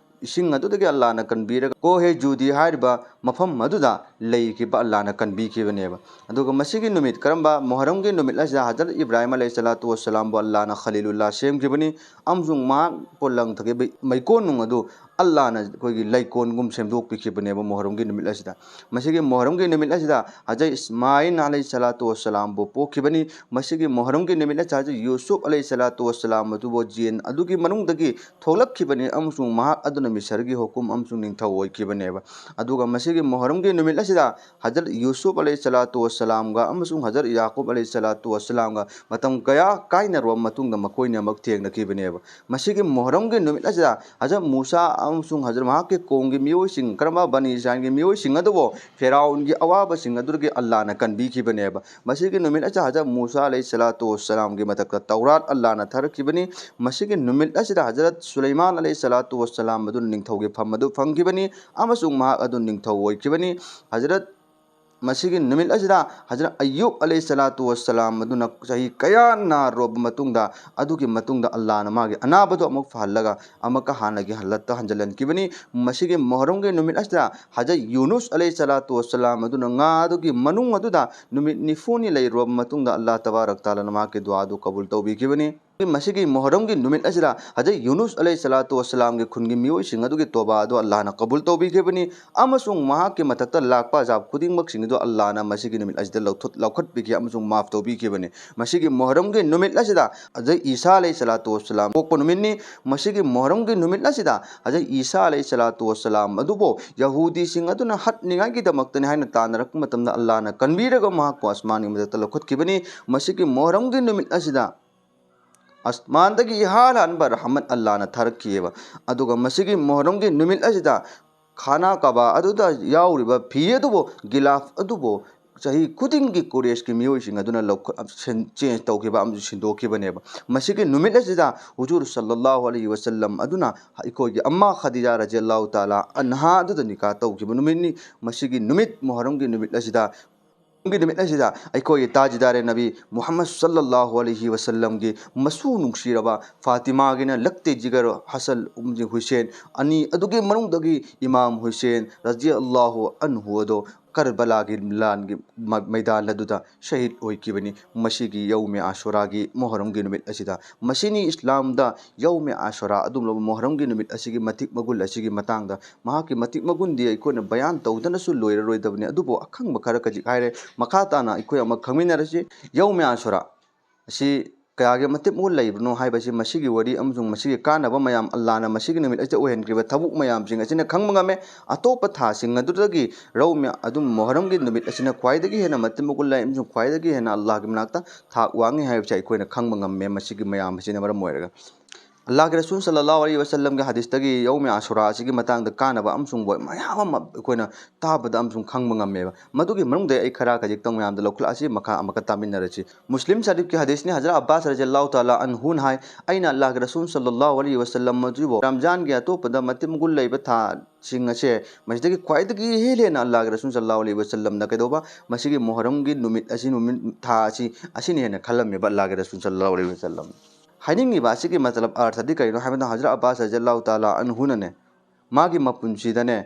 ꯏꯁꯤꯡ ꯑꯗꯨꯗꯒꯤ ꯑꯜꯂꯥꯍꯅ ꯀꯟꯕꯤꯔꯒ ꯀꯣꯍꯦ ꯖꯨꯗꯤ ꯍꯥꯏꯔꯤꯕ ꯃꯐꯝ ꯑꯗꯨꯗ ꯂꯩꯈꯤꯕ ꯑꯜꯂꯥꯍꯅ ꯀꯟꯕꯤꯈꯤꯕꯅꯦꯕ꯫ ꯑꯗꯨꯒ ꯃꯁꯤꯒꯤ ꯅꯨꯃꯤꯠ, ꯀꯔꯝꯕ ꯃꯣꯍꯔꯝꯒꯤ ꯅꯨꯃꯤꯠ ꯑꯁꯤꯗ ꯍꯖꯔꯠ ꯏꯕ꯭ꯔꯥꯍꯤꯝ ꯑꯂꯩꯍꯤ ꯁꯂꯥꯇꯨ ꯋꯁꯁꯂꯥꯝꯕꯨ ꯑꯜꯂꯥꯍꯅ ꯈꯂꯤꯂꯨꯜꯂꯥꯍ ꯁꯦꯝꯈꯤꯕꯅꯤ, ꯑꯃꯁꯨꯡ ꯃꯍꯥꯛꯄꯨ ꯂꯪꯊꯈꯤꯕ ꯃꯩꯀꯣꯟꯅꯨꯡ ꯑꯗꯨ ꯑꯜꯂꯥꯍꯅ ꯑꯩꯈꯣꯏꯒꯤ ꯂꯩꯀꯣꯟꯒꯨꯝ ꯁꯦꯝꯗꯣꯛꯄꯤꯈꯤꯕꯅꯦꯕ ꯃꯣꯍꯔꯝꯒꯤ ꯅꯨꯃꯤꯠ ꯑꯁꯤꯗ꯫ ꯃꯁꯤꯒꯤ ꯃꯣꯍꯔꯝꯒꯤ ꯅꯨꯃꯤꯠ ꯑꯁꯤꯗ ꯍꯖꯔꯠ ꯏꯁꯃꯥꯏꯜ ꯑꯂꯩꯍꯤ ꯁꯂꯥꯇꯨ ꯋꯁꯁꯂꯥꯝꯕꯨ ꯄꯣꯛꯈꯤꯕꯅꯤ꯫ ꯃꯁꯤꯒꯤ ꯃꯣꯍꯔꯝꯒꯤ ꯅꯨꯃꯤꯠ ꯑꯁꯤꯗ ꯍꯖꯔꯠ ꯌꯨꯁꯨꯐ ꯑꯂꯩꯍꯤ ꯁꯂꯥꯇꯨ ꯋꯁꯁꯂꯥꯝ ꯑꯗꯨꯕꯨ ꯖꯦꯟ ꯑꯗꯨꯒꯤ ꯃꯅꯨꯡꯗꯒꯤ ꯊꯣꯛꯂꯛꯈꯤꯕꯅꯤ, ꯑꯃꯁꯨꯡ ꯃꯍꯥꯛ ꯑꯗꯨꯅ ꯃꯤꯁꯔꯒꯤ ꯍꯨꯀꯨꯝ ꯑꯃꯁꯨꯡ ꯅꯤꯡꯊꯧ ꯑꯣꯏꯈꯤꯕꯅꯦꯕ꯫ ꯑꯗꯨꯒ ꯃꯁꯤꯒꯤ ꯃꯣꯍꯔꯝꯒꯤ ꯅꯨꯃꯤꯠ ꯑꯁꯤꯗ ꯍꯖꯔꯠ ꯌꯨꯁꯨꯐ ꯑꯂꯩꯍꯤ ꯁꯂꯥꯇꯨ ꯋꯁꯁꯂꯥꯝꯒ ꯑꯃꯁꯨꯡ ꯍꯖꯔꯠ ꯌꯥꯀꯨꯕ ꯑꯂꯩꯍꯤ ꯁꯂꯥꯇꯨ ꯋꯁꯁꯂꯥꯝꯒ ꯃꯇꯝ ꯀꯌꯥ ꯀꯥꯏꯅꯔꯕ ꯃꯇꯨꯡꯗ ꯃꯈꯣꯏꯅꯤꯃꯛ ꯊꯦꯡꯅꯈꯤꯕꯅꯦꯕ꯫ ꯃꯁꯤꯒꯤ ꯃꯣꯍꯔꯝꯒꯤ ꯅꯨꯃꯤꯠ ꯑꯁꯤꯗ ꯍꯖꯔꯠ ꯃꯨꯁꯥ ꯑꯃꯁꯨꯡ ꯍꯖꯔꯠ ꯃꯍꯥꯛꯀꯤ ꯀꯣꯝꯒꯤ ꯃꯤꯑꯣꯏꯁꯤꯡ, ꯀꯔꯝꯕ ꯕꯅꯤ ꯏꯁꯔꯥꯏꯜꯒꯤ ꯃꯤꯑꯣꯏꯁꯤꯡ ꯑꯗꯨꯕꯨ ꯐꯤꯔꯥꯎꯟꯒꯤ ꯑꯋꯥꯕꯁꯤꯡ ꯑꯗꯨꯗꯒꯤ ꯑꯜꯂꯥꯍꯅ ꯀꯟꯕꯤꯈꯤꯕꯅꯦꯕ꯫ ꯃꯁꯤꯒꯤ ꯅꯨꯃꯤꯠ ꯑꯁꯤꯗ ꯍꯖꯔꯠ ꯃꯨꯁꯥ ꯑꯂꯩꯍꯤ ꯁꯂꯥꯇꯨ ꯋꯁꯁꯂꯥꯝꯒꯤ ꯃꯊꯛꯇ ꯇꯧꯔꯥꯠ ꯑꯜꯂꯥꯍꯅ ꯊꯥꯔꯛꯈꯤꯕꯅꯤ꯫ ꯃꯁꯤꯒꯤ ꯅꯨꯃꯤꯠ ꯑꯁꯤꯗ ꯍꯖꯔꯠ ꯁꯨꯂꯩꯃꯥꯟ ꯑꯂꯩꯍꯤ ꯁꯂꯥꯇꯨ ꯋꯁꯁꯂꯥꯝ ꯑꯗꯨꯅ ꯅꯤꯡꯊꯧꯒꯤ ꯐꯝ ꯑꯗꯨ ꯐꯪꯈꯤꯕꯅꯤ, ꯑꯃꯁꯨꯡ ꯃꯍꯥꯛ ꯑꯗꯨ ꯅꯤꯡꯊꯧ ꯑꯣꯏꯈꯤꯕꯅꯤ꯫ ꯍꯖꯔꯠ ꯃꯁꯤꯒꯤ ꯅꯨꯃꯤꯠ ꯑꯁꯤꯗ ꯍꯖꯔꯠ ꯑꯌꯨꯕ ꯑꯂꯩꯍꯤ ꯁꯂꯥꯇꯨ ꯋꯁꯁꯂꯥꯝ ꯑꯗꯨꯅ ꯆꯍꯤ ꯀꯌꯥ ꯅꯥꯔꯨꯔꯕ ꯃꯇꯨꯡꯗ, ꯑꯗꯨꯒꯤ ꯃꯇꯨꯡꯗ ꯑꯜꯂꯥꯍꯅ ꯃꯥꯒꯤ ꯑꯅꯥꯕꯗꯨ ꯑꯃꯨꯛ ꯐꯍꯜꯂꯒ ꯑꯃꯨꯛꯀ ꯍꯥꯟꯅꯒꯤ ꯍꯥꯂꯠꯇ ꯍꯟꯖꯤꯜꯍꯟꯈꯤꯕꯅꯤ꯫ ꯃꯁꯤꯒꯤ ꯃꯣꯍꯔꯝꯒꯤ ꯅꯨꯃꯤꯠ ꯑꯁꯤꯗ ꯍꯖꯔꯠ ꯌꯨꯅꯨꯁ ꯑꯂꯩꯍꯤ ꯁꯂꯥꯇꯨ ꯋꯁꯁꯂꯥꯝ ꯑꯗꯨꯅ ꯉꯥ ꯑꯗꯨꯒꯤ ꯃꯅꯨꯡ ꯑꯗꯨꯗ ꯅꯨꯃꯤꯠ ꯅꯤꯐꯨꯅꯤ ꯂꯩꯔꯨꯔꯕ ꯃꯇꯨꯡꯗ ꯑꯜꯂꯥꯍ ꯇꯕꯥꯔꯛ ꯇꯥꯂꯥꯅ ꯃꯍꯥꯛꯀꯤ ꯗꯨꯋꯥꯗꯨ ꯀꯕꯨꯜ ꯇꯧꯕꯤꯈꯤꯕꯅꯤ꯫ ꯃꯁꯤꯒꯤ ꯃꯣꯍꯔꯝꯒꯤ ꯅꯨꯃꯤꯠ ꯑꯁꯤꯗ ꯍꯖꯔꯠ ꯌꯨꯅꯨꯁ ꯑꯂꯩꯍꯤ ꯁꯂꯥꯇꯨ ꯋꯁꯁꯂꯥꯝꯒꯤ ꯈꯨꯟꯒꯤ ꯃꯤꯑꯣꯏꯁꯤꯡ ꯑꯗꯨꯒꯤ ꯇꯣꯕꯥ ꯑꯗꯨ ꯑꯜꯂꯥꯍꯅ ꯀꯕꯨꯜ ꯇꯧꯕꯤꯈꯤꯕꯅꯤ, ꯑꯃꯁꯨꯡ ꯃꯍꯥꯛꯀꯤ ꯃꯊꯛꯇ ꯂꯥꯛꯄ ꯑꯖꯥꯕ ꯈꯨꯗꯤꯡꯃꯛꯁꯤꯡ ꯑꯗꯨ ꯑꯜꯂꯥꯍꯅ ꯃꯁꯤꯒꯤ ꯅꯨꯃꯤꯠ ꯑꯁꯤꯗ ꯂꯧꯊꯣꯛ-, ꯂꯧꯈꯠꯄꯤꯈꯤ ꯑꯃꯁꯨꯡ ꯃꯥꯐ ꯇꯧꯕꯤꯈꯤꯕꯅꯤ꯫ ꯃꯁꯤꯒꯤ ꯃꯣꯍꯔꯝꯒꯤ ꯅꯨꯃꯤꯠ ꯑꯁꯤꯗ ꯍꯖꯔꯠ ꯏꯁꯥ ꯑꯂꯩꯍꯤ ꯁꯂꯥꯇꯨ ꯋꯁꯁꯂꯥꯝ ꯄꯣꯛꯄ ꯅꯨꯃꯤꯠꯅꯤ꯫ ꯃꯁꯤꯒꯤ ꯃꯣꯍꯔꯝꯒꯤ ꯅꯨꯃꯤꯠ ꯑꯁꯤꯗ ꯍꯖꯔꯠ ꯏꯁꯥ ꯑꯂꯩꯍꯤ ꯁꯂꯥꯇꯨ ꯋꯁꯁꯂꯥꯝ ꯑꯗꯨꯕꯨ ꯌꯍꯨꯗꯤꯁꯤꯡ ꯑꯗꯨꯅ ꯍꯥꯠꯅꯤꯡꯉꯥꯏꯒꯤꯗꯃꯛꯇꯅꯤ ꯍꯥꯏꯅ ꯇꯥꯟꯅꯔꯛꯄ ꯃꯇꯝꯗ ꯑꯜꯂꯥꯍꯅ ꯀꯟꯕꯤꯔꯒ ꯃꯍꯥꯛꯄꯨ ꯑꯁꯃꯥꯟꯒꯤ ꯃꯊꯛꯇ ꯂꯧꯈꯠꯈꯤꯕꯅꯤ꯫ ꯃꯁꯤꯒꯤ ꯃꯣꯍꯔꯝꯒꯤ ꯅꯨꯃꯤꯠ ꯑꯁꯤꯗ ꯑꯁꯃꯥꯟꯗꯒꯤ ꯏꯍꯥꯟ ꯍꯥꯟꯕ ꯔꯍꯃꯠ ꯑꯜꯂꯥꯍꯅ ꯊꯥꯔꯛꯈꯤꯑꯕ꯫ ꯑꯗꯨꯒ ꯃꯁꯤꯒꯤ ꯃꯣꯍꯔꯝꯒꯤ ꯅꯨꯃꯤꯠ ꯑꯁꯤꯗ ꯈꯥꯅꯥ ꯀꯥꯕꯥ ꯑꯗꯨꯗ ꯌꯥꯎꯔꯤꯕ ꯐꯤ ꯑꯗꯨꯕꯨ, ꯒꯤꯂꯥꯐ ꯑꯗꯨꯕꯨ ꯆꯍꯤ ꯈꯨꯗꯤꯡꯒꯤ ꯀꯨꯔꯦꯁꯀꯤ ꯃꯤꯑꯣꯏꯁꯤꯡ ꯑꯗꯨꯅ ꯂꯧꯈꯠ-, ꯁꯤꯟ-, ꯆꯦꯟꯖ ꯇꯧꯈꯤꯕ ꯑꯃꯁꯨꯡ ꯁꯤꯟꯗꯣꯛꯈꯤꯕꯅꯦꯕ꯫ ꯃꯁꯤꯒꯤ ꯅꯨꯃꯤꯠ ꯑꯁꯤꯗ ꯍꯨꯖꯨꯔ ꯁꯜꯂꯜꯂꯥꯍꯨ ꯑꯂꯩꯍꯤ ꯋꯁꯜꯂꯝ ꯑꯗꯨꯅ ꯑꯩꯈꯣꯏꯒꯤ ꯑꯝꯃꯥ ꯈꯗꯤꯖꯥ ꯔꯖꯤꯌꯜꯂꯥꯍꯨ ꯇꯥꯂꯥ ꯑꯟꯍꯥ ꯑꯗꯨꯗ ꯅꯤꯀꯥ ꯇꯧꯈꯤꯕ ꯅꯨꯃꯤꯠꯅꯤ꯫ ꯃꯁꯤꯒꯤ ꯅꯨꯃꯤꯠ, ꯃꯣꯍꯔꯝꯒꯤ ꯅꯨꯃꯤꯠ ꯑꯁꯤꯗ ꯒꯤ ꯅꯨꯃꯤꯠ ꯑꯁꯤꯗ ꯑꯩꯈꯣꯏꯒꯤ ꯇꯥꯖꯤꯗꯥꯔꯦ ꯅꯕꯤ ꯃꯨꯍꯝꯃꯗ ꯁꯜꯂꯜꯂꯥꯍꯨ ꯑꯂꯩꯍꯤ ꯋꯁꯜꯂꯝꯒꯤ ꯃꯁꯨ ꯅꯨꯡꯁꯤꯔꯕ ꯐꯥꯇꯤꯃꯥꯒꯤꯅ ꯂꯛꯇꯦ ꯖꯤꯒꯔ ꯍꯁꯜ ꯎꯝ ꯍꯨꯁꯦꯟ ꯑꯅꯤ ꯑꯗꯨꯒꯤ ꯃꯅꯨꯡꯗꯒꯤ ꯏꯃꯥꯝ ꯍꯨꯁꯦꯟ ꯔꯖꯤꯌꯜꯂꯥꯍꯨ ꯑꯟꯍꯨ ꯑꯗꯣ ꯀꯔꯕꯂꯥꯒꯤ ꯂꯥꯟꯒꯤ ꯃ-, ꯃꯩꯗꯥꯟ ꯑꯗꯨꯗ ꯁꯍꯤꯗ ꯑꯣꯏꯈꯤꯕꯅꯤ꯫ ꯃꯁꯤꯒꯤ ꯌꯧꯃꯦ ꯑꯥꯁꯨꯔꯥꯒꯤ ꯃꯣꯍꯔꯝꯒꯤ ꯅꯨꯃꯤꯠ ꯑꯁꯤꯗ, ꯃꯁꯤꯅꯤ ꯏꯁꯂꯥꯝꯗ ꯌꯧꯃꯦ ꯑꯥꯁꯨꯔꯥ ꯑꯗꯨꯒꯨꯝꯂꯕ ꯃꯣꯍꯔꯝꯒꯤ ꯅꯨꯃꯤꯠ ꯑꯁꯤꯒꯤ ꯃꯇꯤꯛ ꯃꯒꯨꯟ ꯑꯁꯤꯒꯤ ꯃꯇꯥꯡꯗ ꯃꯍꯥꯛꯀꯤ ꯃꯇꯤꯛ ꯃꯒꯨꯟꯗꯤ ꯑꯩꯈꯣꯏꯅ ꯕꯌꯥꯟ ꯇꯧꯗꯅꯁꯨ ꯂꯣꯏꯔꯔꯣꯏꯗꯕꯅꯤ꯫ ꯑꯗꯨꯕꯨ ꯑꯈꯪꯕ ꯈꯔ ꯈꯖꯤꯛ ꯍꯥꯏꯔꯦ꯫ ꯃꯈꯥ ꯇꯥꯅ ꯑꯩꯈꯣꯏ ꯑꯃꯨꯛ ꯈꯪꯃꯤꯟꯅꯔꯁꯤ꯫ ꯌꯧꯃꯦ ꯑꯥꯁꯨꯔꯥ ꯑꯁꯤ ꯀꯌꯥꯒꯤ ꯃꯇꯤꯛ ꯃꯒꯨꯟ ꯂꯩꯕꯅꯣ ꯍꯥꯏꯕꯁꯤ ꯃꯁꯤꯒꯤ ꯋꯥꯔꯤ ꯑꯃꯁꯨꯡ ꯃꯁꯤꯒꯤ ꯀꯥꯟꯅꯕ ꯃꯌꯥꯝ, ꯑꯜꯂꯥꯍꯅ ꯃꯁꯤꯒꯤ ꯅꯨꯃꯤꯠ ꯑꯁꯤꯗ ꯑꯣꯏꯍꯟꯈ꯭ꯔꯤꯕ ꯊꯕꯛ ꯃꯌꯥꯝꯁꯤꯡ ꯑꯁꯤꯅ ꯈꯪꯕ ꯉꯝꯃꯦ꯫ ꯑꯇꯣꯞꯄ ꯊꯥꯁꯤꯡ ꯑꯗꯨꯗꯒꯤ ꯌꯧꯃꯦ ꯑꯗꯨꯝ ꯃꯣꯍꯔꯝꯒꯤ ꯅꯨꯃꯤꯠ ꯑꯁꯤꯅ ꯈ꯭ꯋꯥꯏꯗꯒꯤ ꯍꯦꯟꯅ ꯃꯇꯤꯛ ꯃꯒꯨꯟ ꯂꯩ ꯑꯃꯁꯨꯡ ꯈ꯭ꯋꯥꯏꯗꯒꯤ ꯍꯦꯟꯅ ꯑꯜꯂꯥꯍꯒꯤ ꯃꯅꯥꯛꯇ ꯊꯥꯛ ꯋꯥꯡꯉꯤ ꯍꯥꯏꯕꯁꯤ ꯑꯩꯈꯣꯏꯅ ꯈꯪꯕ ꯉꯝꯃꯦ꯫ ꯃꯁꯤꯒꯤ ꯃꯌꯥꯝ ꯑꯁꯤꯅ ꯃꯔꯝ ꯑꯣꯏꯔꯒ ꯑꯜꯂꯥꯍꯒꯤ ꯔꯁꯨꯜ ꯁꯜꯂꯜꯂꯥꯍꯨ ꯑꯂꯩꯍꯤ ꯋꯁꯜꯂꯝꯒꯤ ꯍꯗꯤꯁꯇꯒꯤ ꯌꯧꯃꯦ ꯑꯁꯨꯔꯥ ꯑꯁꯤꯒꯤ ꯃꯇꯥꯡꯗ ꯀꯥꯟꯅꯕ ꯑꯃꯁꯨꯡ ꯃꯌꯥꯝ ꯑꯃ ꯑꯩꯈꯣꯏꯅ ꯇꯥꯕꯗ ꯑꯃꯁꯨꯡ ꯈꯪꯕ ꯉꯝꯃꯦꯕ꯫ ꯃꯗꯨꯒꯤ ꯃꯅꯨꯡꯗ ꯑꯩ ꯈꯔ ꯈꯖꯤꯛꯇꯪ ꯃꯌꯥꯝꯗ ꯂꯧꯈꯠꯂꯛꯑꯁꯤ, ꯃꯈꯥ ꯑꯃꯨꯛꯀ ꯇꯥꯃꯤꯟꯅꯔꯁꯤ꯫ ꯃꯨꯁꯂꯤꯝ ꯁꯔꯤꯐꯀꯤ ꯍꯗꯤꯁꯅꯤ꯫ ꯍꯖꯔꯠ ꯑꯕꯥꯁ ꯔꯖꯤꯌꯜꯂꯥꯍꯨ ꯇꯥꯂꯥ ꯑꯟꯍꯨꯅ ꯍꯥꯏ, ꯑꯩꯅ ꯑꯜꯂꯥꯍꯒꯤ ꯔꯁꯨꯜ ꯁꯜꯂꯜꯂꯥꯍꯨ ꯑꯂꯩꯍꯤ ꯋꯁꯜꯂꯝ ꯑꯗꯨꯕꯨ ꯔꯝꯖꯥꯟꯒꯤ ꯑꯇꯣꯞꯄꯗ ꯃꯇꯤꯛ ꯃꯒꯨꯟ ꯂꯩꯕ ꯊꯥꯁꯤꯡ ꯑꯁꯦ ꯃꯁꯤꯗꯒꯤ ꯈ꯭ꯋꯥꯏꯗꯒꯤ ꯍꯦꯟꯅ ꯍꯦꯟꯅ ꯑꯜꯂꯥꯍꯒꯤ ꯔꯁꯨꯜ ꯁꯜꯂꯜꯂꯥꯍꯨ ꯑꯂꯩꯍꯤ ꯋꯁꯜꯂꯝꯅ ꯀꯩꯗꯧꯕ, ꯃꯁꯤꯒꯤ ꯃꯨꯍꯔꯝꯒꯤ ꯅꯨꯃꯤꯠ ꯑꯁꯤ, ꯅꯨꯃꯤꯠ ꯊꯥ ꯑꯁꯤ, ꯑꯁꯤꯅ ꯍꯦꯟꯅ ꯈꯜꯂꯝꯃꯦꯕ ꯑꯜꯂꯥꯍꯒꯤ ꯔꯁꯨꯜ ꯁꯜꯂꯜꯂꯥꯍꯨ ꯑꯂꯩꯍꯤ ꯋꯁꯜꯂꯝ꯫ ꯍꯥꯏꯅꯤꯡꯉꯤꯕ ꯑꯁꯤꯒꯤ ꯃꯇꯂꯕ, ꯑꯔꯊꯗꯤ ꯀꯔꯤꯅꯣ ꯍꯥꯏꯕꯗ, ꯍꯖꯔꯠ ꯑꯕꯥꯁ ꯔꯖꯤꯌꯜꯂꯥꯍꯨ ꯇꯥꯂꯥ ꯑꯟꯍꯨꯅꯅꯦ, ꯃꯥꯒꯤ ꯃꯄꯨꯟꯁꯤꯗꯅꯦ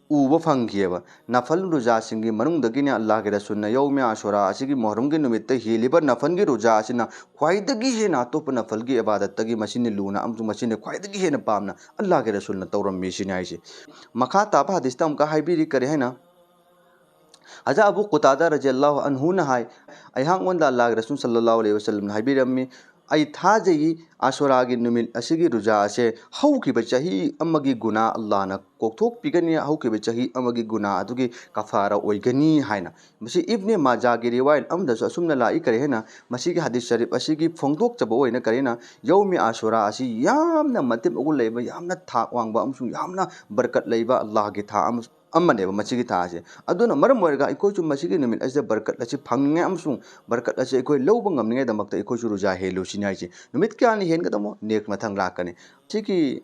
ꯎꯕ ꯐꯪꯈꯤꯑꯕ ꯅꯐꯜ ꯔꯨꯖꯥꯁꯤꯡꯒꯤ ꯃꯅꯨꯡꯗꯒꯤꯅꯦ ꯑꯜꯂꯥꯍꯒꯤ ꯔꯁꯨꯜꯅ ꯌꯧꯃꯦ ꯑꯁꯨꯔꯥ ꯑꯁꯤꯒꯤ ꯃꯨꯍꯔꯝꯒꯤ ꯅꯨꯃꯤꯠꯇ ꯍꯦꯜꯂꯤꯕ ꯅꯐꯜꯒꯤ ꯔꯨꯖꯥ ꯑꯁꯤꯅ ꯈ꯭ꯋꯥꯏꯗꯒꯤ ꯍꯦꯟꯅ ꯑꯇꯣꯞꯄ ꯅꯐꯜꯒꯤ ꯏꯕꯥꯗꯠꯇꯒꯤ ꯃꯁꯤꯅ ꯂꯨꯅ ꯑꯃꯁꯨꯡ ꯃꯁꯤꯅ ꯈ꯭ꯋꯥꯏꯗꯒꯤ ꯍꯦꯟꯅ ꯄꯥꯝꯅ ꯑꯜꯂꯥꯍꯒꯤ ꯔꯁꯨꯜꯅ ꯇꯧꯔꯝꯃꯤ ꯁꯤꯅꯤ ꯍꯥꯏꯁꯦ꯫ ꯃꯈꯥ ꯇꯥꯕ ꯍꯗꯤꯁꯇ ꯑꯃꯨꯛꯀ ꯍꯥꯏꯕꯤꯔꯤ, ꯀꯔꯤ ꯍꯥꯏꯅ? ꯍꯖꯥ ꯑꯕꯨ ꯀꯨꯇꯥꯗꯥ ꯔꯖꯤꯌꯜꯂꯥꯍꯨ ꯑꯟꯍꯨꯅ ꯍꯥꯏ, ꯑꯩꯍꯥꯛꯉꯣꯟꯗ ꯑꯜꯂꯥꯍꯒꯤ ꯔꯁꯨꯜ ꯁꯜꯂꯜꯂꯥꯍꯨ ꯑꯂꯩꯍꯤ ꯋꯁꯜꯂꯝꯅ ꯍꯥꯏꯕꯤꯔꯝꯃꯤ, "ꯑꯩ ꯊꯥꯖꯩ, ꯑꯁꯨꯔꯥꯒꯤ ꯅꯨꯃꯤꯠ ꯑꯁꯤꯒꯤ ꯔꯨꯖꯥ ꯑꯁꯦ ꯍꯧꯈꯤꯕ ꯆꯍꯤ ꯑꯃꯒꯤ ꯒꯨꯅꯥ ꯑꯜꯂꯥꯍꯅ ꯀꯣꯛꯊꯣꯛꯄꯤꯒꯅꯤ, ꯍꯧꯈꯤꯕ ꯆꯍꯤ ꯑꯃꯒꯤ ꯒꯨꯅꯥ ꯑꯗꯨꯒꯤ ꯀꯐꯥꯔꯥ ꯑꯣꯏꯒꯅꯤ" ꯍꯥꯏꯅ꯫ ꯃꯁꯤ ꯏꯕꯅꯦ ꯃꯥꯖꯥꯒꯤ ꯔꯤꯋꯥꯌꯠ ꯑꯃꯗꯁꯨ ꯑꯁꯨꯝꯅ ꯂꯥꯛꯏ, ꯀꯔꯤ ꯍꯥꯏꯅ? ꯃꯁꯤꯒꯤ ꯍꯗꯤꯁ ꯁꯔꯤꯐ ꯑꯁꯤꯒꯤ ꯐꯣꯡꯗꯣꯛꯆꯕ ꯑꯣꯏꯅ, ꯀꯔꯤ ꯍꯥꯏꯅ? ꯌꯧꯃꯦ ꯑꯁꯨꯔꯥ ꯑꯁꯤ ꯌꯥꯝꯅ ꯃꯇꯤꯛ ꯃꯒꯨꯟ ꯂꯩꯕ, ꯌꯥꯝꯅ ꯊꯥꯛ ꯋꯥꯡꯕ ꯑꯃꯁꯨꯡ ꯌꯥꯝꯅ ꯕꯔꯀꯠ ꯂꯩꯕ ꯑꯜꯂꯥꯍꯒꯤ ꯊꯥ ꯑꯃ ꯑꯃꯅꯦꯕ ꯃꯁꯤꯒꯤ ꯊꯥ ꯑꯁꯦ꯫ ꯑꯗꯨꯅ ꯃꯔꯝ ꯑꯣꯏꯔꯒ ꯑꯩꯈꯣꯏꯁꯨ ꯃꯁꯤꯒꯤ ꯅꯨꯃꯤꯠ ꯑꯁꯤꯗ ꯕꯔꯀꯠ ꯑꯁꯤ ꯐꯪꯅꯤꯡꯉꯥꯏ ꯑꯃꯁꯨꯡ ꯕꯔꯀꯠ ꯑꯁꯤ ꯑꯩꯈꯣꯏ ꯂꯧꯕ ꯉꯝꯅꯤꯡꯉꯥꯏꯗꯃꯛꯇ ꯑꯩꯈꯣꯏꯁꯨ ꯔꯨꯖꯥ ꯍꯦꯜꯂꯨ ꯁꯤꯅꯤ ꯍꯥꯏꯁꯦ꯫ ꯅꯨꯃꯤꯠ ꯀꯌꯥꯅꯤ ꯍꯦꯟꯒꯗꯕꯅꯣ? ꯅꯦꯛꯁ ꯃꯊꯪ ꯂꯥꯛꯀꯅꯤ꯫ ꯁꯤꯒꯤ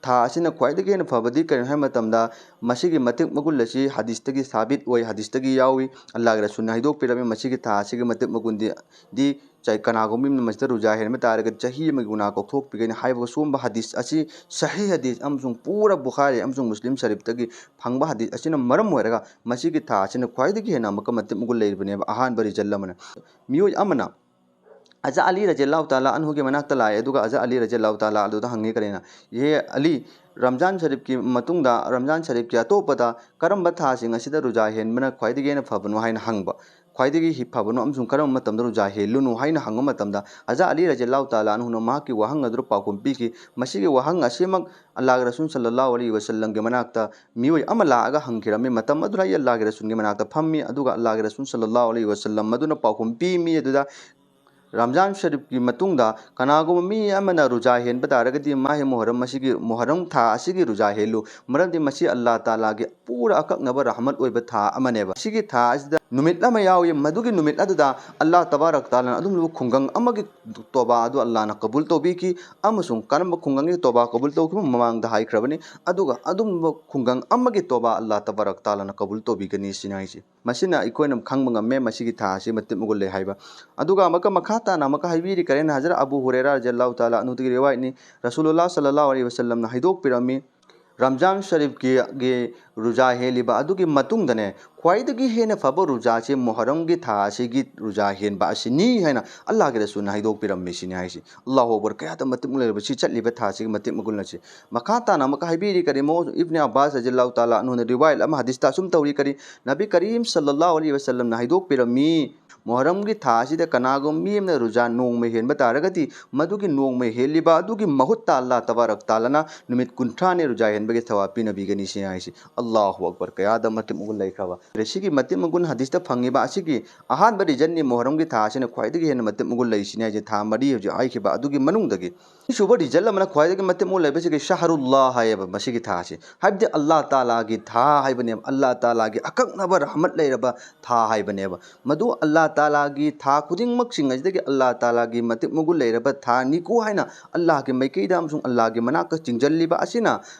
ꯊꯥ ꯑꯁꯤꯅ ꯈ꯭ꯋꯥꯏꯗꯒꯤ ꯍꯦꯟꯅ ꯐꯕꯗꯤ ꯀꯔꯤꯅꯣ ꯍꯥꯏꯕ ꯃꯇꯝꯗ, ꯃꯁꯤꯒꯤ ꯃꯇꯤꯛ ꯃꯒꯨꯟ ꯑꯁꯤ ꯍꯗꯤꯁꯇꯒꯤ ꯁꯥꯕꯤꯠ ꯑꯣꯏ, ꯍꯗꯤꯁꯇꯒꯤ ꯌꯥꯎꯏ꯫ ꯑꯜꯂꯥꯍꯒꯤ ꯔꯁꯨꯜꯅ ꯍꯥꯏꯗꯣꯛꯄꯤꯔꯝꯃꯤ, ꯃꯁꯤꯒꯤ ꯊꯥ ꯑꯁꯤꯒꯤ ꯃꯇꯤꯛ ꯃꯒꯨꯟꯗꯤ ꯗꯤ ꯆ-, ꯀꯅꯥꯒꯨꯝꯕ ꯑꯃꯅ ꯃꯁꯤꯗ ꯔꯨꯖꯥ ꯍꯦꯟꯕ ꯇꯥꯔꯒꯗꯤ ꯆꯍꯤ ꯑꯃꯒꯤ ꯒꯨꯅꯥ ꯀꯣꯛꯊꯣꯛꯄꯤꯒꯅꯤ ꯍꯥꯏꯕ ꯁꯤꯒꯨꯝꯕ ꯍꯗꯤꯁ ꯑꯁꯤ ꯁꯍꯤ ꯍꯗꯤꯁ ꯑꯃꯁꯨꯡ ꯄꯨꯔꯥ ꯕꯨꯈꯥꯔꯤ ꯑꯃꯁꯨꯡ ꯃꯨꯁꯂꯤꯝ ꯁꯔꯤꯐꯇꯒꯤ ꯐꯪꯕ ꯍꯗꯤꯁ ꯑꯁꯤꯅ ꯃꯔꯝ ꯑꯣꯏꯔꯒ ꯃꯁꯤꯒꯤ ꯊꯥ ꯑꯁꯤꯅ ꯈ꯭ꯋꯥꯏꯗꯒꯤ ꯍꯦꯟꯅ ꯑꯃꯨꯛꯀ ꯃꯇꯤꯛ ꯃꯒꯨꯟ ꯂꯩꯔꯤꯕꯅꯦꯕ꯫ ꯑꯍꯥꯟꯕ ꯔꯤꯖꯜ ꯑꯃꯅ, ꯃꯤꯑꯣꯏ ꯑꯃꯅ ꯑꯖꯥ ꯑꯂꯤ ꯔꯖꯤꯌꯜꯂꯥꯍꯨ ꯇꯥꯂꯥ ꯑꯟꯍꯨꯒꯤ ꯃꯅꯥꯛꯇ ꯂꯥꯛꯑꯦ, ꯑꯗꯨꯒ ꯑꯖꯥ ꯑꯂꯤ ꯔꯖꯤꯌꯜꯂꯥꯍꯨ ꯇꯥꯂꯥ ꯑꯗꯨꯗ ꯍꯪꯉꯦ, ꯀꯔꯤꯅ, "ꯏꯍꯦ ꯑꯂꯤ, ꯔꯝꯖꯥꯟ ꯁꯔꯤꯐꯀꯤ ꯃꯇꯨꯡꯗ, ꯔꯝꯖꯥꯟ ꯁꯔꯤꯐꯀꯤ ꯑꯇꯣꯞꯄꯗ ꯀꯔꯝꯕ ꯊꯥꯁꯤꯡ ꯑꯁꯤꯗ ꯔꯨꯖꯥ ꯍꯦꯟꯕꯅ ꯈ꯭ꯋꯥꯏꯗꯒꯤ ꯍꯦꯟꯅ ꯐꯕꯅꯣ?" ꯍꯥꯏꯅ ꯍꯪꯕ꯫ ꯈ꯭ꯋꯥꯏꯗꯒꯤ ꯍꯤ-, ꯐꯕꯅꯣ ꯑꯃꯁꯨꯡ ꯀꯔꯝꯕ ꯃꯇꯝꯗ ꯔꯨꯖꯥ ꯍꯦꯜꯂꯨꯅꯣ ꯍꯥꯏꯅ ꯍꯪꯕ ꯃꯇꯝꯗ, ꯍꯖꯥ ꯑꯂꯤ ꯔꯖꯤꯌꯜꯂꯥꯍꯨ ꯇꯥꯂꯥ ꯑꯟꯍꯨꯅ ꯃꯍꯥꯛꯀꯤ ꯋꯥꯍꯪ ꯑꯗꯨꯗ ꯄꯥꯎꯈꯨꯝ ꯄꯤꯈꯤ꯫ ꯃꯁꯤꯒꯤ ꯋꯥꯍꯪ ꯑꯁꯤꯃꯛ ꯑꯜꯂꯥꯍꯒꯤ ꯔꯁꯨꯜ ꯁꯜꯂꯜꯂꯥꯍꯨ ꯑꯂꯩꯍꯤ ꯋꯁꯜꯂꯝꯒꯤ ꯃꯅꯥꯛꯇ ꯃꯤꯑꯣꯏ ꯑꯃ ꯂꯥꯛꯑꯒ ꯍꯪꯈꯤꯔꯝꯃꯤ꯫ ꯃꯇꯝ ꯑꯗꯨꯗ ꯑꯩ ꯑꯜꯂꯥꯍꯒꯤ ꯔꯁꯨꯜꯒꯤ ꯃꯅꯥꯛꯇ ꯐꯝꯃꯤ, ꯑꯗꯨꯒ ꯑꯜꯂꯥꯍꯒꯤ ꯔꯁꯨꯜ ꯁꯜꯂꯜꯂꯥꯍꯨ ꯑꯂꯩꯍꯤ ꯋꯁꯜꯂꯝ ꯑꯗꯨꯅ ꯄꯥꯎꯈꯨꯝ ꯄꯤꯃꯤ ꯑꯗꯨꯗ, ꯔꯝꯖꯥꯟ ꯁꯔꯤꯐꯀꯤ ꯃꯇꯨꯡꯗ ꯀꯅꯥꯒꯨꯝꯕ ꯃꯤ ꯑꯃꯅ ꯔꯨꯖꯥ ꯍꯦꯟꯕ ꯇꯥꯔꯒꯗꯤ, ꯃꯥꯍꯤ ꯃꯨꯍꯔꯝ ꯑꯁꯤꯒꯤ, ꯃꯨꯍꯔꯝ ꯊꯥ ꯑꯁꯤꯒꯤ ꯔꯨꯖꯥ ꯍꯦꯜꯂꯨ, ꯃꯔꯝꯗꯤ ꯃꯁꯤ ꯑꯜꯂꯥꯍ ꯇꯥꯂꯥꯒꯤ ꯄꯨꯔꯥ ꯑꯀꯛꯅꯕ ꯔꯍꯃꯠ ꯑꯣꯏꯕ ꯊꯥ ꯑꯃꯅꯦꯕ꯫ ꯁꯤꯒꯤ ꯊꯥ ꯑꯁꯤꯗ ꯅꯨꯃꯤꯠ ꯑꯃ ꯌꯥꯎꯏ, ꯃꯗꯨꯒꯤ ꯅꯨꯃꯤꯠ ꯑꯗꯨꯗ ꯑꯜꯂꯥꯍ ꯇꯕꯥꯔꯛ ꯇꯥꯂꯥꯅ ꯑꯗꯨꯝ ꯈꯨꯡꯒꯪ ꯑꯃꯒꯤ ꯇꯣꯕꯥ ꯑꯗꯨ ꯑꯜꯂꯥꯍꯅ ꯀꯕꯨꯜ ꯇꯧꯕꯤꯈꯤ, ꯑꯃꯁꯨꯡ ꯀꯔꯝꯕ ꯈꯨꯡꯒꯪꯒꯤ ꯇꯣꯕꯥ ꯀꯕꯨꯜ ꯇꯧꯈꯤꯕ ꯃꯃꯥꯡꯗ ꯍꯥꯏꯈ꯭ꯔꯕꯅꯤ꯫ ꯑꯗꯨꯒ ꯑꯗꯨꯝꯕ ꯈꯨꯡꯒꯪ ꯑꯃꯒꯤ ꯇꯣꯕꯥ ꯑꯜꯂꯥꯍ ꯇꯕꯥꯔꯛ ꯇꯥꯂꯥꯅ ꯀꯕꯨꯜ ꯇꯧꯕꯤꯒꯅꯤ ꯁꯤꯅꯤ ꯍꯥꯏꯁꯦ꯫ ꯃꯁꯤꯅ ꯑꯩꯈꯣꯏꯅ ꯈꯪꯕ ꯉꯝꯃꯦ ꯃꯁꯤꯒꯤ ꯊꯥ ꯑꯁꯤ ꯃꯇꯤꯛ ꯃꯒꯨꯟ ꯂꯩ ꯍꯥꯏꯕ꯫ ꯑꯗꯨꯒ ꯑꯃꯨꯛꯀ ꯃꯈꯥ ꯇꯥꯅ ꯑꯃꯨꯛꯀ ꯍꯥꯏꯕꯤꯔꯤ, ꯀꯔꯦꯟ ꯍꯖꯔꯠ ꯑꯕꯨ ꯍꯨꯔꯦꯔꯥ ꯔꯖꯤꯌꯜꯂꯥꯍꯨ ꯇꯥꯂꯥ ꯑꯟꯍꯨꯗꯒꯤ ꯔꯤꯋꯥꯌꯠꯅꯤ, ꯔꯁꯨꯂꯨꯜꯂꯥꯍ ꯁꯜꯂꯜꯂꯥꯍꯨ ꯑꯂꯩꯍꯤ ꯋꯁꯜꯂꯝꯅ ꯍꯥꯏꯗꯣꯛꯄꯤꯔꯝꯃꯤ, ꯔꯝꯖꯥꯟ ꯁꯔꯤꯐꯀꯤ ꯒꯤ ꯔꯨꯖꯥ ꯍꯦꯜꯂꯤꯕ ꯑꯗꯨꯒꯤ ꯃꯇꯨꯡꯗꯅꯦ, ꯈ꯭ꯋꯥꯏꯗꯒꯤ ꯍꯦꯟꯅ ꯐꯕ ꯔꯨꯖꯥꯁꯤ ꯃꯨꯍꯔꯝꯒꯤ ꯊꯥ ꯑꯁꯤꯒꯤ ꯔꯨꯖꯥ ꯍꯦꯟꯕ ꯑꯁꯤꯅꯤ ꯍꯥꯏꯅ ꯑꯜꯂꯥꯍꯒꯤ ꯔꯁꯨꯜꯅ ꯍꯥꯏꯗꯣꯛꯄꯤꯔꯝꯃꯤ ꯁꯤꯅꯤ ꯍꯥꯏꯁꯤ꯫ ꯑꯜꯂꯥꯍꯨ ꯑꯛꯕꯔ, ꯀꯌꯥꯗ ꯃꯇꯤꯛ ꯂꯩꯔꯕ ꯁꯤ ꯆꯠꯂꯤꯕ ꯊꯥꯁꯤꯒꯤ ꯃꯇꯤꯛ ꯃꯒꯨꯟ ꯑꯁꯤ꯫ ꯃꯈꯥ ꯇꯥꯅ ꯑꯃꯨꯛꯀ ꯍꯥꯏꯕꯤꯔꯤ ꯀꯔꯤ ꯃꯣ-, ꯏꯕꯅꯤ ꯑꯕꯥꯁ ꯔꯖꯤꯌꯜꯂꯥꯍꯨ ꯇꯥꯂꯥ ꯑꯟꯍꯨꯅ ꯔꯤꯋꯥꯌꯠ ꯑꯃ ꯍꯗꯤꯁꯇ ꯑꯁꯨꯝ ꯇꯧꯔꯤ ꯀꯔꯤ, ꯅꯕꯤ ꯀꯔꯤꯝ ꯁꯜꯂꯜꯂꯥꯍꯨ ꯑꯂꯩꯍꯤ ꯋꯁꯜꯂꯝꯅ ꯍꯥꯏꯗꯣꯛꯄꯤꯔꯝꯃꯤ, ꯃꯨꯍꯔꯝꯒꯤ ꯊꯥ ꯑꯁꯤꯗ ꯀꯅꯥꯒꯨꯝꯕ ꯃꯤ ꯑꯃꯅ ꯔꯨꯖꯥ ꯅꯣꯡꯃ ꯍꯦꯟꯕ ꯇꯥꯔꯒꯗꯤ, ꯃꯗꯨꯒꯤ ꯅꯣꯡꯃ ꯍꯦꯜꯂꯤꯕ ꯑꯗꯨꯒꯤ ꯃꯍꯨꯠꯇ ꯑꯜꯂꯥꯍ ꯇꯕꯥꯔꯛ ꯇꯥꯂꯥꯅ ꯅꯨꯃꯤꯠ ꯀꯨꯟꯊ꯭ꯔꯥꯅꯤ ꯔꯨꯖꯥ ꯍꯦꯟꯕꯒꯤ ꯊꯋꯥꯕ ꯄꯤꯅꯕꯤꯒꯅꯤ ꯁꯤꯅꯤ ꯍꯥꯏꯁꯤ꯫ ꯑꯜꯂꯥꯍꯨ ꯑꯛꯕꯔ, ꯀꯌꯥꯗ ꯃꯇꯤꯛ ꯃꯒꯨꯟ ꯂꯩꯈ꯭ꯔꯕ꯫ ꯁꯤꯒꯤ ꯃꯇꯤꯛ ꯃꯒꯨꯟ ꯍꯗꯤꯁꯇ ꯐꯪꯉꯤꯕ ꯑꯁꯤꯒꯤ ꯑꯍꯥꯟꯕ ꯔꯤꯖꯟꯅꯤ, ꯃꯨꯍꯔꯝꯒꯤ ꯊꯥ ꯑꯁꯤꯅ ꯈ꯭ꯋꯥꯏꯗꯒꯤ ꯍꯦꯟꯅ ꯃꯇꯤꯛ ꯃꯒꯨꯟ ꯂꯩ ꯁꯤꯅꯤ ꯍꯥꯏꯁꯦ, ꯊꯥ ꯃꯔꯤ ꯍꯧꯖꯤꯛ ꯍꯥꯏꯈꯤꯕ ꯑꯗꯨꯒꯤ ꯃꯅꯨꯡꯗꯒꯤ꯫ ꯑꯅꯤꯁꯨꯕ ꯔꯤꯖꯟ ꯑꯃꯅ ꯈ꯭ꯋꯥꯏꯗꯒꯤ ꯃꯇꯤꯛ ꯃꯒꯨꯟ ꯂꯩꯕꯁꯤꯒꯤ ꯁꯍꯔꯨꯜꯂꯥꯍ ꯍꯥꯏꯌꯦꯕ ꯃꯁꯤꯒꯤ ꯊꯥ ꯑꯁꯤ, ꯍꯥꯏꯕꯗꯤ ꯑꯜꯂꯥꯍ ꯇꯥꯂꯥꯒꯤ ꯊꯥ ꯍꯥꯏꯕꯅꯦꯕ, ꯑꯜꯂꯥꯍ ꯇꯥꯂꯥꯒꯤ ꯑꯀꯛꯅꯕ ꯔꯍꯃꯠ ꯂꯩꯔꯕ ꯊꯥ ꯍꯥꯏꯕꯅꯦꯕ꯫ ꯃꯗꯨ ꯑꯜꯂꯥꯍ ꯇꯥꯂꯥꯒꯤ ꯊꯥ ꯈꯨꯗꯤꯡꯃꯛꯁꯤꯡ ꯑꯁꯤꯗꯒꯤ ꯑꯜꯂꯥꯍ ꯇꯥꯂꯥꯒꯤ ꯃꯇꯤꯛ ꯃꯒꯨꯟ ꯂꯩꯔꯕ ꯊꯥꯅꯤꯀꯣ ꯍꯥꯏꯅ ꯑꯜꯂꯥꯍꯒꯤ ꯃꯥꯏꯀꯩꯗ ꯑꯃꯁꯨꯡ ꯑꯜꯂꯥꯍꯒꯤ ꯃꯅꯥꯛꯇ ꯆꯤꯡꯁꯤꯜꯂꯤꯕ ꯑꯁꯤꯅ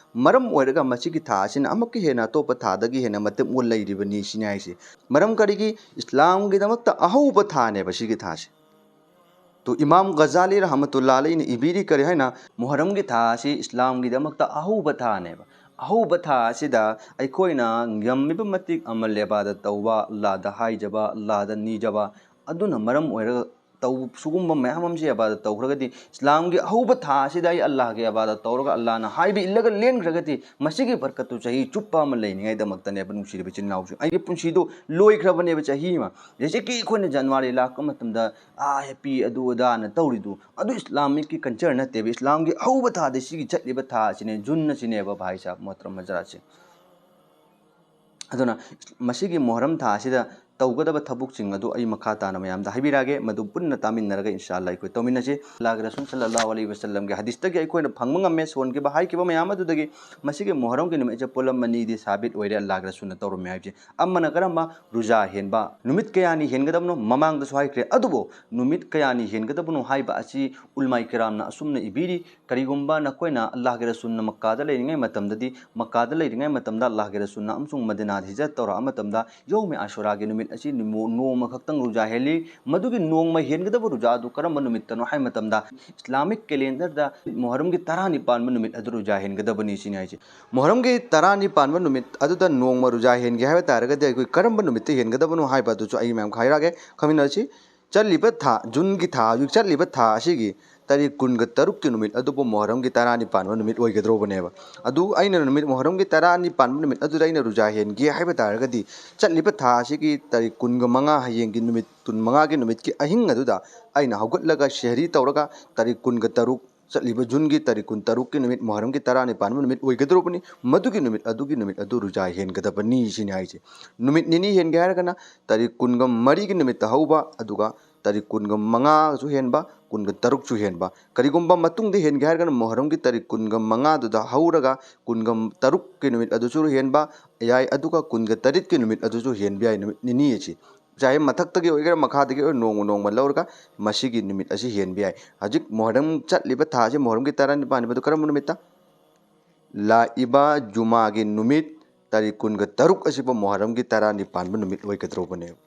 ꯃꯔꯝ ꯑꯣꯏꯔꯒ ꯃꯁꯤꯒꯤ ꯊꯥ ꯑꯁꯤꯅ ꯑꯃꯛꯀ ꯍꯦꯟꯅ ꯑꯇꯣꯞꯄ ꯊꯥꯗꯒꯤ ꯍꯦꯟꯅ ꯃꯇꯤꯛ ꯃꯒꯨꯟ ꯂꯩꯔꯤꯕꯅꯤ ꯁꯤꯅꯤ ꯍꯥꯏꯁꯦ꯫ ꯃꯔꯝ ꯀꯔꯤꯒꯤ? ꯏꯁꯂꯥꯝꯒꯤꯗꯃꯛꯇ ꯑꯍꯧꯕ ꯊꯥꯅꯦꯕ ꯁꯤꯒꯤ ꯊꯥꯁꯦ꯫ ꯇꯨ ꯏꯃꯥꯝ ꯒꯖꯥꯂꯤ ꯔꯍꯃꯇꯨꯜꯂꯥꯍ ꯑꯂꯩꯅ ꯏꯕꯤꯔꯤ ꯀꯔꯤ ꯍꯥꯏꯅ, ꯃꯨꯍꯔꯝꯒꯤ ꯊꯥ ꯑꯁꯤ ꯏꯁꯂꯥꯝꯒꯤꯗꯃꯛꯇ ꯑꯍꯧꯕ ꯊꯥꯅꯦꯕ꯫ ꯑꯍꯧꯕ ꯊꯥ ꯑꯁꯤꯗ ꯑꯩꯈꯣꯏꯅ ꯉꯝꯃꯤꯕ ꯃꯇꯤꯛ ꯑꯃꯜ ꯏꯕꯥꯗꯠ ꯇꯧꯕ, ꯑꯜꯂꯥꯍꯗ ꯍꯥꯏꯖꯕ, ꯑꯜꯂꯥꯍꯗ ꯅꯤꯖꯕ, ꯑꯗꯨꯅ ꯃꯔꯝ ꯑꯣꯏꯔꯒ ꯇꯧ-, ꯁꯤꯒꯨꯝꯕ ꯃꯌꯥꯝ ꯑꯃꯁꯤ ꯏꯕꯥꯗꯠ ꯇꯧꯈ꯭ꯔꯒꯗꯤ, ꯏꯁꯂꯥꯝꯒꯤ ꯑꯍꯧꯕ ꯊꯥ ꯑꯁꯤꯗ ꯑꯩ ꯑꯜꯂꯥꯍꯒꯤ ꯏꯕꯥꯗꯠ ꯇꯧꯔꯒ ꯑꯜꯂꯥꯍꯅ ꯍꯥꯏꯕ ꯏꯜꯂꯒ ꯂꯦꯟꯈ꯭ꯔꯒꯗꯤ, ꯃꯁꯤꯒꯤ ꯕꯔꯀꯠꯇꯨ ꯆꯍꯤ ꯆꯨꯞꯄ ꯑꯃ ꯂꯩꯅꯤꯡꯉꯥꯏꯗꯃꯛꯇꯅꯦꯕ, ꯅꯨꯡꯁꯤꯔꯤꯕ ꯏꯆꯤꯟ ꯏꯅꯥꯎꯁꯤꯡ꯫ ꯑꯩꯒꯤ ꯄꯨꯟꯁꯤꯗꯨ ꯂꯣꯏꯈ꯭ꯔꯕꯅꯦꯕ ꯆꯍꯤ ꯑꯃ꯫ ꯍꯧꯖꯤꯛꯀꯤ ꯑꯩꯈꯣꯏꯅ ꯖꯅꯋꯥꯔꯤ ꯂꯥꯛꯄ ꯃꯇꯝꯗ ꯑꯥ ꯍꯦꯄꯤ ꯑꯗꯨ ꯑꯗꯥꯅ ꯇꯧꯔꯤꯗꯨ, ꯑꯗꯨ ꯏꯁꯂꯥꯃꯤꯛꯀꯤ ꯀꯜꯆꯔ ꯅꯠꯇꯦꯕ꯫ ꯏꯁꯂꯥꯝꯒꯤ ꯑꯍꯧꯕ ꯊꯥꯗꯤ ꯁꯤꯒꯤ ꯆꯠꯂꯤꯕ ꯊꯥ ꯑꯁꯤꯅꯦ, ꯖꯨꯟ ꯑꯁꯤꯅꯦꯕ, ꯚꯥꯏ ꯁꯥꯍꯕ ꯃꯣꯍꯇꯔꯝ ꯍꯖꯔꯥꯠꯁꯦ꯫ ꯑꯗꯨꯅ ꯃꯁꯤꯒꯤ ꯃꯨꯍꯔꯝ ꯊꯥ ꯑꯁꯤꯗ ꯇꯧꯒꯗꯕ ꯊꯕꯛꯁꯤꯡ ꯑꯗꯨ ꯑꯩ ꯃꯈꯥ ꯇꯥꯅ ꯃꯌꯥꯝꯗ ꯍꯥꯏꯕꯤꯔꯛꯑꯒꯦ꯫ ꯃꯗꯨ ꯄꯨꯟꯅ ꯇꯥꯃꯤꯟꯅꯔꯒ ꯏꯟꯁꯥ ꯑꯜꯂꯥꯍ ꯑꯩꯈꯣꯏ ꯇꯧꯃꯤꯟꯅꯁꯤ꯫ ꯑꯜꯂꯥꯍꯒꯤ ꯔꯁꯨꯜ ꯁꯜꯂꯜꯂꯥꯍꯨ ꯑꯂꯩꯍꯤ ꯋꯁꯜꯂꯝꯒꯤ ꯍꯗꯤꯁꯇꯒꯤ ꯑꯩꯈꯣꯏꯅ ꯐꯪꯕ ꯉꯝꯃꯦ꯫ ꯁꯣꯟꯈꯤꯕ ꯍꯥꯏꯈꯤꯕ ꯃꯌꯥꯝ ꯑꯗꯨꯗꯒꯤ ꯃꯁꯤꯒꯤ ꯃꯨꯍꯔꯝꯒꯤ ꯅꯨꯃꯤꯠꯁꯦ ꯄꯣꯠꯂꯝ ꯑꯅꯤꯗꯤ ꯁꯥꯕꯤꯠ ꯑꯣꯏꯔꯦ ꯑꯜꯂꯥꯍꯒꯤ ꯔꯁꯨꯜꯅ ꯇꯧꯔꯝꯃꯦ ꯍꯥꯏꯕꯁꯦ꯫ ꯑꯃꯅ ꯀꯔꯝꯕ? ꯔꯨꯖꯥ ꯍꯦꯟꯕ꯫ ꯅꯨꯃꯤꯠ ꯀꯌꯥꯅꯤ ꯍꯦꯟꯒꯗꯕꯅꯣ ꯃꯃꯥꯡꯗꯁꯨ ꯍꯥꯏꯈ꯭ꯔꯦ, ꯑꯗꯨꯕꯨ ꯅꯨꯃꯤꯠ ꯀꯌꯥꯅꯤ ꯍꯦꯟꯒꯗꯕꯅꯣ ꯍꯥꯏꯕ ꯑꯁꯤ ꯎꯂꯃꯥꯏ ꯀꯤꯔꯥꯝꯅ ꯑꯁꯨꯝꯅ ꯏꯕꯤꯔꯤ, ꯀꯔꯤꯒꯨꯝꯕ ꯅꯈꯣꯏꯅ ꯑꯜꯂꯥꯍꯒꯤ ꯔꯁꯨꯜꯅ ꯃꯛꯀꯥꯗ ꯂꯩꯔꯤꯉꯩ ꯃꯇꯝꯗꯗꯤ, ꯃꯛꯀꯥꯗ ꯂꯩꯔꯤꯉꯩ ꯃꯇꯝꯗ ꯑꯜꯂꯥꯍꯒꯤ ꯔꯁꯨꯜꯅ ꯑꯃꯁꯨꯡ ꯃꯗꯤꯅꯥꯗ ꯍꯤꯖꯔꯠ ꯇꯧꯔꯛꯑ ꯃꯇꯝꯗ ꯌꯧꯃꯦ ꯑꯁꯨꯔꯥꯒꯤ ꯅꯨꯃꯤꯠ ꯑꯁꯤ ꯅꯣꯡꯃ ꯈꯛꯇꯪ ꯔꯨꯖꯥ ꯍꯦꯜꯂꯤ꯫ ꯃꯗꯨꯒꯤ ꯅꯣꯡꯃ ꯍꯦꯟꯒꯗꯕ ꯔꯨꯖꯥ ꯑꯗꯨ ꯀꯔꯝꯕ ꯅꯨꯃꯤꯠꯇꯅꯣ ꯍꯥꯏꯕ ꯃꯇꯝꯗ ꯏꯁꯂꯥꯃꯤꯛ ꯀꯦꯂꯦꯟꯗꯔꯗ ꯃꯨꯍꯔꯝꯒꯤ ꯇꯔꯥꯅꯤꯄꯥꯟꯕ ꯅꯨꯃꯤꯠ ꯑꯗꯨ ꯔꯨꯖꯥ ꯍꯦꯟꯒꯗꯕꯅꯤ ꯁꯤꯅꯤ ꯍꯥꯏꯁꯦ꯫ ꯃꯨꯍꯔꯝꯒꯤ ꯇꯔꯥꯅꯤꯄꯥꯟꯕ ꯅꯨꯃꯤꯠ ꯑꯗꯨꯗ ꯅꯣꯡꯃ ꯔꯨꯖꯥ ꯍꯦꯟꯒꯦ ꯍꯥꯏꯕ ꯇꯥꯔꯒꯗꯤ ꯑꯩꯈꯣꯏ ꯀꯔꯝꯕ ꯅꯨꯃꯤꯠꯇ ꯍꯦꯟꯒꯗꯕꯅꯣ ꯍꯥꯏꯕ ꯑꯗꯨꯁꯨ ꯑꯩ ꯃꯌꯥꯝ ꯍꯥꯏꯔꯛꯑꯒꯦ, ꯈꯪꯃꯤꯟꯅꯁꯤ꯫ ꯆꯠꯂꯤꯕ ꯊꯥ, ꯖꯨꯟꯒꯤ ꯊꯥ, ꯍꯧꯖꯤꯛ ꯆꯠꯂꯤꯕ ꯊꯥ ꯑꯁꯤꯒꯤ ꯇꯥꯔꯤꯛ ꯀꯨꯟꯒ ꯇꯔꯨꯛꯀꯤ ꯅꯨꯃꯤꯠ ꯑꯗꯨꯕꯨ ꯃꯨꯍꯔꯝꯒꯤ ꯇꯔꯥꯅꯤꯄꯥꯟꯕ ꯅꯨꯃꯤꯠ ꯑꯣꯏꯒꯗꯧꯕꯅꯦꯕ꯫ ꯑꯗꯨ ꯑꯩꯅ ꯅꯨꯃꯤꯠ, ꯃꯨꯍꯔꯝꯒꯤ ꯇꯔꯥꯅꯤꯄꯥꯟꯕ ꯅꯨꯃꯤꯠ ꯑꯗꯨꯗ ꯑꯩꯅ ꯔꯨꯖꯥ ꯍꯦꯟꯒꯦ ꯍꯥꯏꯕ ꯇꯥꯔꯒꯗꯤ, ꯆꯠꯂꯤꯕ ꯊꯥ ꯑꯁꯤꯒꯤ ꯇꯥꯔꯤꯛ ꯀꯨꯟꯒ ꯃꯉꯥ, ꯍꯌꯦꯡꯒꯤ ꯅꯨꯃꯤꯠ ꯀꯨꯟꯃꯉꯥꯒꯤ ꯅꯨꯃꯤꯠꯀꯤ ꯑꯍꯤꯡ ꯑꯗꯨꯗ ꯑꯩꯅ ꯍꯧꯒꯠꯂꯒ ꯁꯦꯍꯔꯤ ꯇꯧꯔꯒ ꯇꯥꯔꯤꯛ ꯀꯨꯟꯒ ꯇꯔꯨꯛ, ꯆꯠꯂꯤꯕ ꯖꯨꯟꯒꯤ ꯇꯥꯔꯤꯛ ꯀꯨꯟꯇꯔꯨꯛꯀꯤ ꯅꯨꯃꯤꯠ, ꯃꯨꯍꯔꯝꯒꯤ ꯇꯔꯥꯅꯤꯄꯥꯟꯕ ꯅꯨꯃꯤꯠ ꯑꯣꯏꯒꯗꯧꯔꯕꯅꯤ꯫ ꯃꯗꯨꯒꯤ ꯅꯨꯃꯤꯠ ꯑꯗꯨꯒꯤ ꯅꯨꯃꯤꯠ ꯑꯗꯨ ꯔꯨꯖꯥ ꯍꯦꯟꯒꯗꯕꯅꯤ ꯁꯤꯅꯤ ꯍꯥꯏꯁꯦ꯫ ꯅꯨꯃꯤꯠ ꯅꯤꯅꯤ ꯍꯦꯟꯒꯦ ꯍꯥꯏꯔꯒꯅ ꯇꯥꯔꯤꯛ ꯀꯨꯟꯒ ꯃꯔꯤꯒꯤ ꯅꯨꯃꯤꯠꯇ ꯍꯧꯕ, ꯑꯗꯨꯒ ꯇꯥꯔꯤꯛ ꯀꯨꯟꯒ ꯃꯉꯥꯁꯨ ꯍꯦꯟꯕ, ꯀꯨꯟꯒ ꯇꯔꯨꯛꯁꯨ ꯍꯦꯟꯕ꯫ ꯀꯔꯤꯒꯨꯝꯕ ꯃꯇꯨꯡꯗ ꯍꯦꯟꯒꯦ ꯍꯥꯏꯔꯒꯅ ꯃꯨꯍꯔꯝꯒꯤ ꯇꯥꯔꯤꯛ ꯀꯨꯟꯒ ꯃꯉꯥꯗꯨꯗ ꯍꯧꯔꯒ ꯀꯨꯟꯒ ꯇꯔꯨꯛꯀꯤ ꯅꯨꯃꯤꯠ ꯑꯗꯨꯁꯨ ꯍꯦꯟꯕ ꯌꯥꯏ, ꯑꯗꯨꯒ ꯀꯨꯟꯒ ꯇꯔꯦꯠꯀꯤ ꯅꯨꯃꯤꯠ ꯑꯗꯨꯁꯨ ꯍꯦꯟꯕ ꯌꯥꯏ, ꯅꯨꯃꯤꯠ ꯅꯤꯅꯤ ꯑꯁꯤ꯫ ꯆꯥꯍꯦ ꯃꯊꯛꯇꯒꯤ ꯑꯣꯏꯒꯦꯔꯥ ꯃꯈꯥꯗꯒꯤ ꯑꯣꯏꯒꯦꯔꯥ ꯅꯣꯡꯃ ꯅꯣꯡꯃ ꯂꯧꯔꯒ ꯃꯁꯤꯒꯤ ꯅꯨꯃꯤꯠ ꯑꯁꯤ ꯍꯦꯟꯕ ꯌꯥꯏ꯫ ꯍꯧꯖꯤꯛ ꯃꯨꯍꯔꯝ ꯆꯠꯂꯤꯕ ꯊꯥꯁꯤ ꯃꯨꯍꯔꯝꯒꯤ ꯇꯔꯥꯅꯤꯄꯥꯟꯅꯤꯕ ꯑꯗꯨ ꯀꯔꯝꯕ ꯅꯨꯃꯤꯠꯇ? ꯂꯥꯛꯏꯕ ꯖꯨꯃꯥꯒꯤ ꯅꯨꯃꯤꯠ ꯇꯥꯔꯤꯛ ꯀꯨꯟꯒ ꯇꯔꯨꯛ ꯑꯁꯤꯕꯨ ꯃꯨꯍꯔꯝꯒꯤ ꯇꯔꯥꯅꯤꯄꯥꯟꯕ ꯅꯨꯃꯤꯠ ꯑꯣꯏꯒꯗꯧꯕꯅꯦꯕ꯫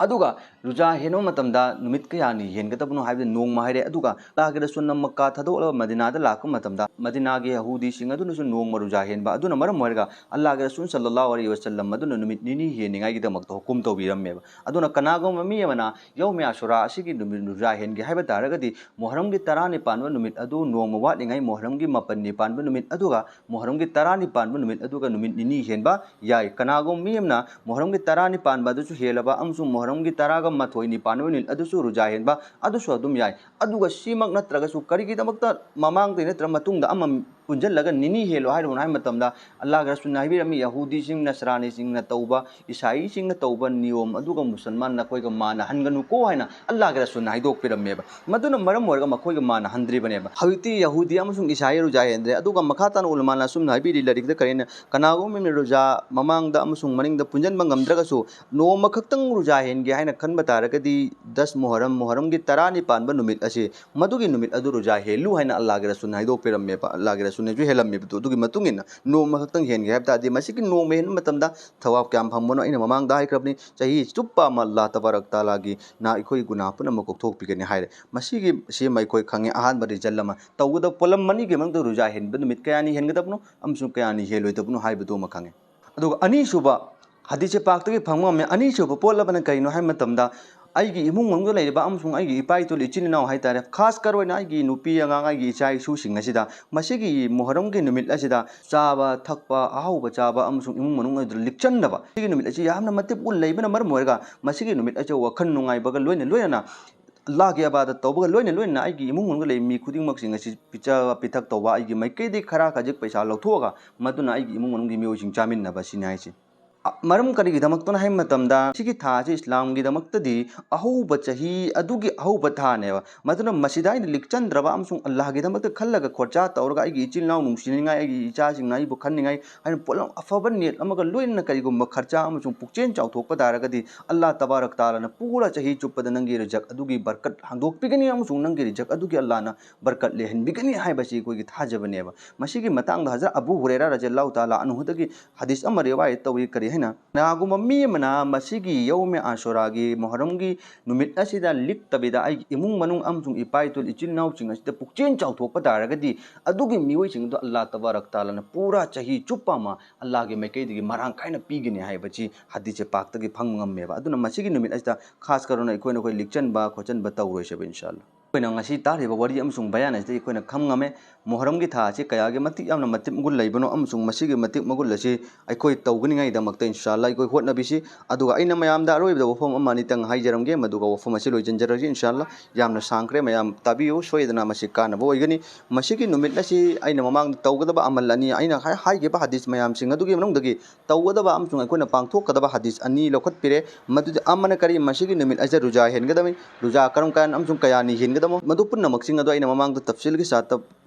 ꯑꯗꯨꯒ ꯔꯨꯖꯥ ꯍꯦꯟꯕ ꯃꯇꯝꯗ ꯅꯨꯃꯤꯠ ꯀꯌꯥꯅꯤ ꯍꯦꯟꯒꯗꯕꯅꯣ ꯍꯥꯏꯕꯗꯤ ꯅꯣꯡꯃ ꯍꯥꯏꯔꯦ꯫ ꯑꯗꯨꯒ ꯑꯜꯂꯥꯍꯒꯤ ꯔꯁꯨꯜꯅ ꯃꯛꯀꯥ ꯊꯥꯗꯣꯛꯂꯒ ꯃꯗꯤꯅꯥꯗ ꯂꯥꯛꯄ ꯃꯇꯝꯗ ꯃꯗꯤꯅꯥꯒꯤ ꯌꯍꯨꯗꯤꯁꯤꯡ ꯑꯗꯨꯅꯁꯨ ꯅꯣꯡꯃ ꯔꯨꯖꯥ ꯍꯦꯟꯕ ꯑꯗꯨꯅ ꯃꯔꯝ ꯑꯣꯏꯔꯒ ꯑꯜꯂꯥꯍꯒꯤ ꯔꯁꯨꯜ ꯁꯜꯂꯜꯂꯥꯍꯨ ꯑꯂꯩꯍꯤ ꯋꯁꯜꯂꯝ ꯑꯗꯨꯅ ꯅꯨꯃꯤꯠ ꯅꯤꯅꯤ ꯍꯦꯟꯅꯤꯡꯉꯥꯏꯒꯤꯗꯃꯛꯇ ꯍꯨꯀꯨꯝ ꯇꯧꯕꯤꯔꯝꯃꯦꯕ꯫ ꯑꯗꯨꯅ ꯀꯅꯥꯒꯨꯝꯕ ꯃꯤ ꯑꯃꯅ ꯌꯧꯃꯦ ꯑꯁꯨꯔꯥ ꯑꯁꯤꯒꯤ ꯅꯨꯃꯤꯠ ꯔꯨꯖꯥ ꯍꯦꯟꯒꯦ ꯍꯥꯏꯕ ꯇꯥꯔꯒꯗꯤ ꯃꯨꯍꯔꯝꯒꯤ ꯇꯔꯥꯅꯤꯄꯥꯟꯕ ꯅꯨꯃꯤꯠ ꯑꯗꯨ ꯅꯣꯡꯃ ꯋꯥꯠꯂꯤꯉꯩ ꯃꯨꯍꯔꯝꯒꯤ ꯃꯥꯄꯟꯅꯤ ꯄꯥꯟꯕ ꯅꯨꯃꯤꯠ ꯑꯗꯨꯒ ꯃꯨꯍꯔꯝꯒꯤ ꯇꯔꯥꯅꯤ ꯄꯥꯟꯕ ꯅꯨꯃꯤꯠ ꯑꯗꯨꯒ ꯅꯨꯃꯤꯠ ꯅꯤꯅꯤ ꯍꯦꯟꯕ ꯌꯥꯏ꯫ ꯀꯅꯥꯒꯨꯝꯕ ꯃꯤ ꯑꯃꯅ ꯃꯨꯍꯔꯝꯒꯤ ꯇꯔꯥꯅꯤ ꯄꯥꯟꯕ ꯑꯗꯨꯁꯨ ꯍꯦꯜꯂꯕ ꯑꯃꯁꯨꯡ ꯃꯨꯍꯔꯝꯒꯤ ꯇꯔꯥꯒ ꯃꯥꯊꯣꯏꯅꯤ ꯄꯥꯟꯕ ꯅꯨꯃꯤꯠ ꯑꯗꯨꯁꯨ ꯔꯨꯖꯥ ꯍꯦꯟꯕ ꯑꯗꯨꯁꯨ ꯑꯗꯨꯝ ꯌꯥꯏ꯫ ꯑꯗꯨꯒ ꯁꯤꯃꯛ ꯅꯠꯇ꯭ꯔꯒꯁꯨ ꯀꯔꯤꯒꯤꯗꯃꯛꯇ ꯃꯃꯥꯡꯗ ꯅꯠꯇ꯭ꯔꯒ ꯃꯇꯨꯡꯗ ꯑꯃ ꯄꯨꯟꯁꯤꯜꯂꯒ ꯅꯤꯅꯤ ꯍꯦꯜꯂꯣ ꯍꯥꯏꯔꯨꯕꯅ ꯍꯥꯏꯕ ꯃꯇꯝꯗ, ꯑꯜꯂꯥꯍꯒꯤ ꯔꯁꯨꯜꯅ ꯍꯥꯏꯕꯤꯔꯝꯃꯤ, ꯌꯍꯨꯗꯤꯁꯤꯡ, ꯅꯁꯔꯥꯅꯤꯁꯤꯡꯅ ꯇꯧꯕ, ꯏꯁꯥꯏꯁꯤꯡꯅ ꯇꯧꯕ ꯅꯤꯌꯣꯝ ꯑꯗꯨꯒ ꯃꯨꯁꯜꯃꯥꯟ ꯅꯈꯣꯏꯒ ꯃꯥꯟꯅꯍꯟꯒꯅꯨꯀꯣ ꯍꯥꯏꯅ ꯑꯜꯂꯥꯍꯒꯤ ꯔꯁꯨꯜꯅ ꯍꯥꯏꯗꯣꯛꯄꯤꯔꯝꯃꯦꯕ꯫ ꯃꯗꯨꯅ ꯃꯔꯝ ꯑꯣꯏꯔꯒ ꯃꯈꯣꯏꯒ ꯃꯥꯟꯅꯍꯟꯗ꯭ꯔꯤꯕꯅꯦꯕ꯫ ꯍꯧꯖꯤꯛꯇꯤ ꯌꯍꯨꯗꯤ ꯑꯃꯁꯨꯡ ꯏꯁꯥꯏ ꯔꯨꯖꯥ ꯍꯦꯟꯗ꯭ꯔꯦ꯫ ꯑꯗꯨꯒ ꯃꯈꯥ ꯇꯥꯅ ꯎꯂꯃꯥꯅ ꯑꯁꯨꯝꯅ ꯍꯥꯏꯕꯤꯔꯤ, ꯂꯥꯏꯔꯤꯛꯇ ꯀꯔꯤꯅ, ꯀꯅꯥꯒꯨꯝꯕ ꯑꯃꯅ ꯔꯨꯖꯥ ꯃꯃꯥꯡꯗ ꯑꯃꯁꯨꯡ ꯃꯅꯤꯡꯗ ꯄꯨꯟꯁꯤꯟꯕ ꯉꯝꯗ꯭ꯔꯒꯁꯨ, ꯅꯣꯡꯃ ꯈꯛꯇꯪ ꯔꯨꯖꯥ ꯍꯦꯟꯒꯦ ꯍꯥꯏꯅ ꯈꯟꯕ ꯇꯥꯔꯒꯗꯤ, ꯗꯁ ꯃꯨꯍꯔꯝ, ꯃꯨꯍꯔꯝꯒꯤ ꯇꯔꯥꯅꯤ ꯄꯥꯟꯕ ꯅꯨꯃꯤꯠ ꯑꯁꯤ, ꯃꯗꯨꯒꯤ ꯅꯨꯃꯤꯠ ꯑꯗꯨ ꯔꯨꯖꯥ ꯍꯦꯜꯂꯨ ꯍꯥꯏꯅ ꯑꯜꯂꯥꯍꯒꯤ ꯔꯁꯨꯜꯅ ꯍꯥꯏꯗꯣꯛꯄꯤꯔꯝꯃꯦꯕ꯫ ꯑꯜꯂꯥꯍꯒꯤ ꯔꯁꯨꯜꯅꯁꯨ ꯍꯦꯜꯂꯝꯃꯦꯕꯗꯣ꯫ ꯑꯗꯨꯒꯤ ꯃꯇꯨꯡ ꯏꯟꯅ ꯅꯣꯡꯃ ꯈꯛꯇꯪ ꯍꯦꯟꯒꯦ ꯍꯥꯏꯕ ꯇꯥꯔꯗꯤ, ꯃꯁꯤꯒꯤ ꯅꯣꯡꯃ ꯍꯦꯟꯕ ꯃꯇꯝꯗ ꯊꯋꯥꯕ ꯀꯌꯥꯝ ꯐꯪꯕꯅꯣ ꯑꯩꯅ ꯃꯃꯥꯡꯗ ꯍꯥꯏꯈ꯭ꯔꯕꯅꯤ꯫ ꯆꯍꯤ ꯆꯨꯞꯄ ꯑꯃ ꯑꯜꯂꯥꯍ ꯇꯕꯥꯔꯛ ꯇꯥꯂꯥꯒꯤ ꯅ ꯑꯩꯈꯣꯏ ꯒꯨꯅꯥꯍ ꯄꯨꯝꯅꯃꯛ ꯀꯣꯛꯊꯣꯛꯄꯤꯒꯅꯤ ꯍꯥꯏꯔꯦ꯫ ꯃꯁꯤꯒꯤ, ꯁꯤꯃ ꯑꯩꯈꯣꯏ ꯈꯪꯉꯦ꯫ ꯑꯍꯥꯟꯕ ꯔꯤꯖꯜ ꯑꯃ ꯇꯧꯒꯗꯕ ꯄꯣꯠꯂꯝ ꯑꯅꯤꯒꯤ ꯃꯅꯨꯡꯗ ꯔꯨꯖꯥ ꯍꯦꯟꯕ ꯅꯨꯃꯤꯠ ꯀꯌꯥꯅꯤ ꯍꯦꯟꯒꯗꯕꯅꯣ ꯑꯃꯁꯨꯡ ꯀꯌꯥꯅꯤ ꯍꯦꯜꯂꯣꯏꯗꯕꯅꯣ ꯍꯥꯏꯕꯗꯨꯃ ꯈꯪꯉꯦ꯫ ꯑꯗꯨꯒ ꯑꯅꯤꯁꯨꯕ, ꯍꯗꯤꯁꯦ ꯄꯥꯛꯇꯒꯤ ꯐꯪꯕ ꯉꯝꯃꯦ꯫ ꯑꯅꯤꯁꯨꯕ ꯄꯣꯠ ꯑꯃꯅ ꯀꯔꯤꯅꯣ ꯍꯥꯏꯕ ꯃꯇꯝꯗ, ꯑꯩꯒꯤ ꯏꯃꯨꯡ ꯃꯅꯨꯡꯗ ꯂꯩꯔꯤꯕ ꯑꯃꯁꯨꯡ ꯑꯩꯒꯤ ꯏꯄꯥ ꯏꯇꯣꯜ, ꯏꯆꯤꯟ ꯏꯅꯥꯎ ꯍꯥꯏꯇꯥꯔꯦ, ꯈꯥꯁ ꯀꯔ ꯑꯣꯏꯅ ꯑꯩꯒꯤ ꯅꯨꯄꯤ ꯑꯉꯥꯡ, ꯑꯩꯒꯤ ꯏꯆꯥ ꯏꯁꯨꯁꯤꯡ ꯑꯁꯤꯗ ꯃꯁꯤꯒꯤ ꯃꯨꯍꯔꯝꯒꯤ ꯅꯨꯃꯤꯠ ꯑꯁꯤꯗ ꯆꯥꯕ ꯊꯛꯄ, ꯑꯍꯥꯎꯕ ꯆꯥꯕ ꯑꯃꯁꯨꯡ ꯏꯃꯨꯡ ꯃꯅꯨꯡ ꯑꯗꯨ ꯂꯤꯛꯆꯟꯗꯕ, ꯃꯁꯤꯒꯤ ꯅꯨꯃꯤꯠ ꯑꯁꯤ ꯌꯥꯝꯅ ꯃꯇꯤꯛ ꯎꯟ ꯂꯩꯕꯅ ꯃꯔꯝ ꯑꯣꯏꯔꯒ, ꯃꯁꯤꯒꯤ ꯅꯨꯃꯤꯠ ꯑꯁꯤ ꯋꯥꯈꯜ ꯅꯨꯡꯉꯥꯏꯕꯒ ꯂꯣꯏꯅ ꯂꯣꯏꯅꯅ ꯑꯜꯂꯥꯍꯒꯤ ꯏꯕꯥꯗꯠ ꯇꯧꯕꯒ ꯂꯣꯏꯅ ꯂꯣꯏꯅꯅ ꯑꯩꯒꯤ ꯏꯃꯨꯡ ꯃꯅꯨꯡꯗ ꯂꯩꯕ ꯃꯤ ꯈꯨꯗꯤꯡꯃꯛꯁꯤꯡ ꯑꯁꯤ ꯄꯤꯖ ꯄꯤꯊꯛ ꯇꯧꯕ, ꯑꯩꯒꯤ ꯃꯥꯏꯀꯩꯗꯒꯤ ꯈꯔ ꯈꯖꯤꯛ ꯄꯩꯁꯥ ꯂꯧꯊꯣꯛꯑꯒ ꯃꯗꯨꯅ ꯑꯩꯒꯤ ꯏꯃꯨꯡ ꯃꯅꯨꯡꯒꯤ ꯃꯤꯑꯣꯏꯁꯤꯡ ꯆꯥꯃꯤꯟꯅꯕ ꯑꯁꯤꯅꯤ ꯍꯥꯏꯁꯦ꯫ ꯑ, ꯃꯔꯝ ꯀꯔꯤꯒꯤꯗꯃꯛꯇꯅꯣ ꯍꯥꯏꯕ ꯃꯇꯝꯗ, ꯁꯤꯒꯤ ꯊꯥ ꯑꯁꯤ ꯏꯁꯂꯥꯝꯒꯤꯗꯃꯛꯇꯗꯤ ꯑꯍꯧꯕ ꯆꯍꯤ ꯑꯗꯨꯒꯤ ꯑꯍꯧꯕ ꯊꯥꯅꯦꯕ꯫ ꯃꯗꯨꯅ ꯃꯁꯤꯗ ꯑꯩꯅ ꯂꯤꯛꯆꯟꯗ꯭ꯔꯕ ꯑꯃꯁꯨꯡ ꯑꯜꯂꯥꯍꯒꯤꯗꯃꯛꯇ ꯈꯜꯂꯒ ꯈꯣꯔꯆꯥ ꯇꯧꯔꯒ ꯑꯩꯒꯤ ꯏꯆꯤꯜ ꯏꯅꯥꯎ ꯅꯨꯡꯁꯤꯅꯤꯡꯉꯥꯏ, ꯑꯩꯒꯤ ꯏꯆꯥꯁꯤꯡꯅ ꯑꯩꯕꯨ ꯈꯟꯅꯤꯡꯉꯥꯏ ꯍꯥꯏꯅ ꯄꯣꯠꯂꯝ ꯑꯐꯕ ꯅꯤꯌꯠ ꯑꯃꯒ ꯂꯣꯏꯅꯅ ꯀꯔꯤꯒꯨꯝꯕ ꯈꯔꯆꯥ ꯑꯃꯁꯨꯡ ꯄꯨꯛꯆꯦꯜ ꯆꯥꯎꯊꯣꯛꯄ ꯇꯥꯔꯒꯗꯤ, ꯑꯜꯂꯥꯍ ꯇꯕꯥꯔꯛ ꯇꯥꯂꯥꯅ ꯄꯨꯔꯥ ꯆꯍꯤ ꯆꯨꯞꯄꯗ ꯅꯪꯒꯤ ꯔꯤꯖꯛ ꯑꯗꯨꯒꯤ ꯕꯔꯀꯠ ꯍꯥꯡꯗꯣꯛꯄꯤꯒꯅꯤ ꯑꯃꯁꯨꯡ ꯅꯪꯒꯤ ꯔꯤꯖꯛ ꯑꯗꯨꯒꯤ ꯑꯜꯂꯥꯍꯅ ꯕꯔꯀꯠ ꯂꯩꯍꯟꯕꯤꯒꯅꯤ ꯍꯥꯏꯕꯁꯤ ꯑꯩꯈꯣꯏꯒꯤ ꯊꯥꯖꯕꯅꯦꯕ꯫ ꯃꯁꯤꯒꯤ ꯃꯇꯥꯡꯗ ꯍꯖꯔꯠ ꯑꯕꯨ ꯍꯨꯔꯦꯔꯥ ꯔꯖꯤꯌꯜꯂꯥꯍꯨ ꯇꯥꯂꯥ ꯑꯟꯍꯨꯗꯒꯤ ꯍꯗꯤꯁ ꯑꯃ ꯔꯤꯋꯥꯌꯠ ꯇꯧꯏ꯫ ꯀꯔꯤ ꯍꯥꯏꯅ? ꯀꯅꯥꯒꯨꯝꯕ ꯃꯤ ꯑꯃꯅ ꯃꯁꯤꯒꯤ ꯌꯧꯃꯦ ꯑꯥꯁꯨꯔꯥꯒꯤ, ꯃꯨꯍꯔꯝꯒꯤ ꯅꯨꯃꯤꯠ ꯑꯁꯤꯗ ꯂꯤꯛꯇꯕꯤꯗ ꯑꯩꯒꯤ ꯏꯃꯨꯡ ꯃꯅꯨꯡ ꯑꯃꯁꯨꯡ ꯏꯄꯥ ꯏꯇꯣꯜ, ꯏꯆꯤꯜ ꯏꯅꯥꯎꯁꯤꯡ ꯑꯁꯤꯗ ꯄꯨꯛꯆꯦꯜ ꯆꯥꯎꯊꯣꯛꯄ ꯇꯥꯔꯒꯗꯤ, ꯑꯗꯨꯒꯤ ꯃꯤꯑꯣꯏꯁꯤꯡ ꯑꯗꯨ ꯑꯜꯂꯥꯍ ꯇꯕꯥꯔꯛ ꯇꯥꯂꯥꯅ ꯄꯨꯔꯥ ꯆꯍꯤ ꯆꯨꯞꯄ ꯑꯃ ꯑꯜꯂꯥꯍꯒꯤ ꯃꯥꯏꯀꯩꯗꯒꯤ ꯃꯔꯥꯡ ꯀꯥꯏꯅ ꯄꯤꯒꯅꯤ ꯍꯥꯏꯕꯁꯤ ꯍꯗꯤꯁꯁꯦ ꯄꯥꯛꯇꯒꯤ ꯐꯪꯕ ꯉꯝꯃꯦꯕ꯫ ꯑꯗꯨꯅ ꯃꯁꯤꯒꯤ ꯅꯨꯃꯤꯠ ꯑꯁꯤꯗ ꯈꯥꯁ ꯀꯔ ꯑꯣꯏꯅ ꯑꯩꯈꯣꯏꯅ ꯑꯩꯈꯣꯏ ꯂꯤꯛꯆꯟꯕ ꯈꯣꯠꯆꯟꯕ ꯇꯧꯔꯣꯏꯁꯦꯕ, ꯏꯟꯁꯥ ꯑꯜꯂꯥꯍ꯫ ꯑꯩꯈꯣꯏꯅ ꯉꯁꯤ ꯇꯥꯔꯤꯕ ꯋꯥꯔꯤ ꯑꯃꯁꯨꯡ ꯕꯌꯥꯟ ꯑꯁꯤꯗꯒꯤ ꯑꯩꯈꯣꯏꯅ ꯈꯪꯉꯝꯃꯦ, ꯃꯨꯍꯔꯝꯒꯤ ꯊꯥ ꯑꯁꯤ ꯀꯌꯥꯒꯤ ꯃꯇꯤꯛ ꯌꯥꯝꯅ ꯃꯇꯤꯛ ꯃꯒꯨꯟ ꯂꯩꯕꯅꯣ ꯑꯃꯁꯨꯡ ꯃꯁꯤꯒꯤ ꯃꯇꯤꯛ ꯃꯒꯨꯟ ꯑꯁꯤ ꯑꯩꯈꯣꯏ ꯇꯧꯒꯅꯤꯉꯥꯏꯗꯃꯛꯇ ꯏꯟꯁꯥ ꯑꯜꯂꯥ ꯑꯩꯈꯣꯏ ꯍꯣꯠꯅꯕꯤꯁꯤ꯫ ꯑꯗꯨꯒ ꯑꯩꯅ ꯃꯌꯥꯝꯗ ꯑꯔꯣꯏꯕꯗ ꯋꯥꯐꯝ ꯑꯃ ꯑꯅꯤꯇꯪ ꯍꯥꯏꯖꯔꯝꯒꯦ, ꯃꯗꯨꯒ ꯋꯥꯐꯝ ꯑꯁꯤ ꯂꯣꯏꯁꯤꯟꯖꯔꯒꯦ ꯏꯟꯁꯥ ꯑꯜꯂꯥ꯫ ꯌꯥꯝꯅ ꯁꯥꯡꯈ꯭ꯔꯦ, ꯃꯌꯥꯝ ꯇꯥꯕꯤꯌꯨ, ꯁꯣꯏꯗꯅ ꯃꯁꯤ ꯀꯥꯟꯅꯕ ꯑꯣꯏꯒꯅꯤ꯫ ꯃꯁꯤꯒꯤ ꯅꯨꯃꯤꯠ ꯑꯁꯤ ꯑꯩꯅ ꯃꯃꯥꯡꯗ ꯇꯧꯒꯗꯕ ꯑꯃꯜ ꯑꯅꯤ, ꯑꯩꯅ ꯍꯥꯏ-, ꯍꯥꯏꯈꯤꯕ ꯍꯗꯤꯁ ꯃꯌꯥꯝꯁꯤꯡ ꯑꯗꯨꯒꯤ ꯃꯅꯨꯡꯗꯒꯤ ꯇꯧꯒꯗꯕ ꯑꯃꯁꯨꯡ ꯑꯩꯈꯣꯏꯅ ꯄꯥꯡꯊꯣꯛꯀꯗꯕ ꯍꯗꯤꯁ ꯑꯅꯤ ꯂꯧꯈꯠꯄꯤꯔꯦ꯫ ꯃꯗꯨꯗꯤ ꯑꯃꯅ ꯀꯔꯤ? ꯃꯁꯤꯒꯤ ꯅꯨꯃꯤꯠ ꯑꯁꯤꯗ ꯔꯨꯖꯥ ꯍꯦꯟꯒꯗꯕꯅꯤ꯫ ꯔꯨꯖꯥ ꯀꯔꯝ ꯀꯥꯟ ꯑꯃꯁꯨꯡ ꯀꯌꯥꯅꯤ ꯍꯦꯟꯒꯗꯕꯅꯣ? ꯃꯗꯨ ꯄꯨꯝꯅꯃꯛꯁꯤꯡ ꯑꯗꯨ ꯑꯩꯅ ꯃꯃꯥꯡꯗ ꯇꯞꯁꯤꯜꯒꯤ ꯁꯥꯠꯇ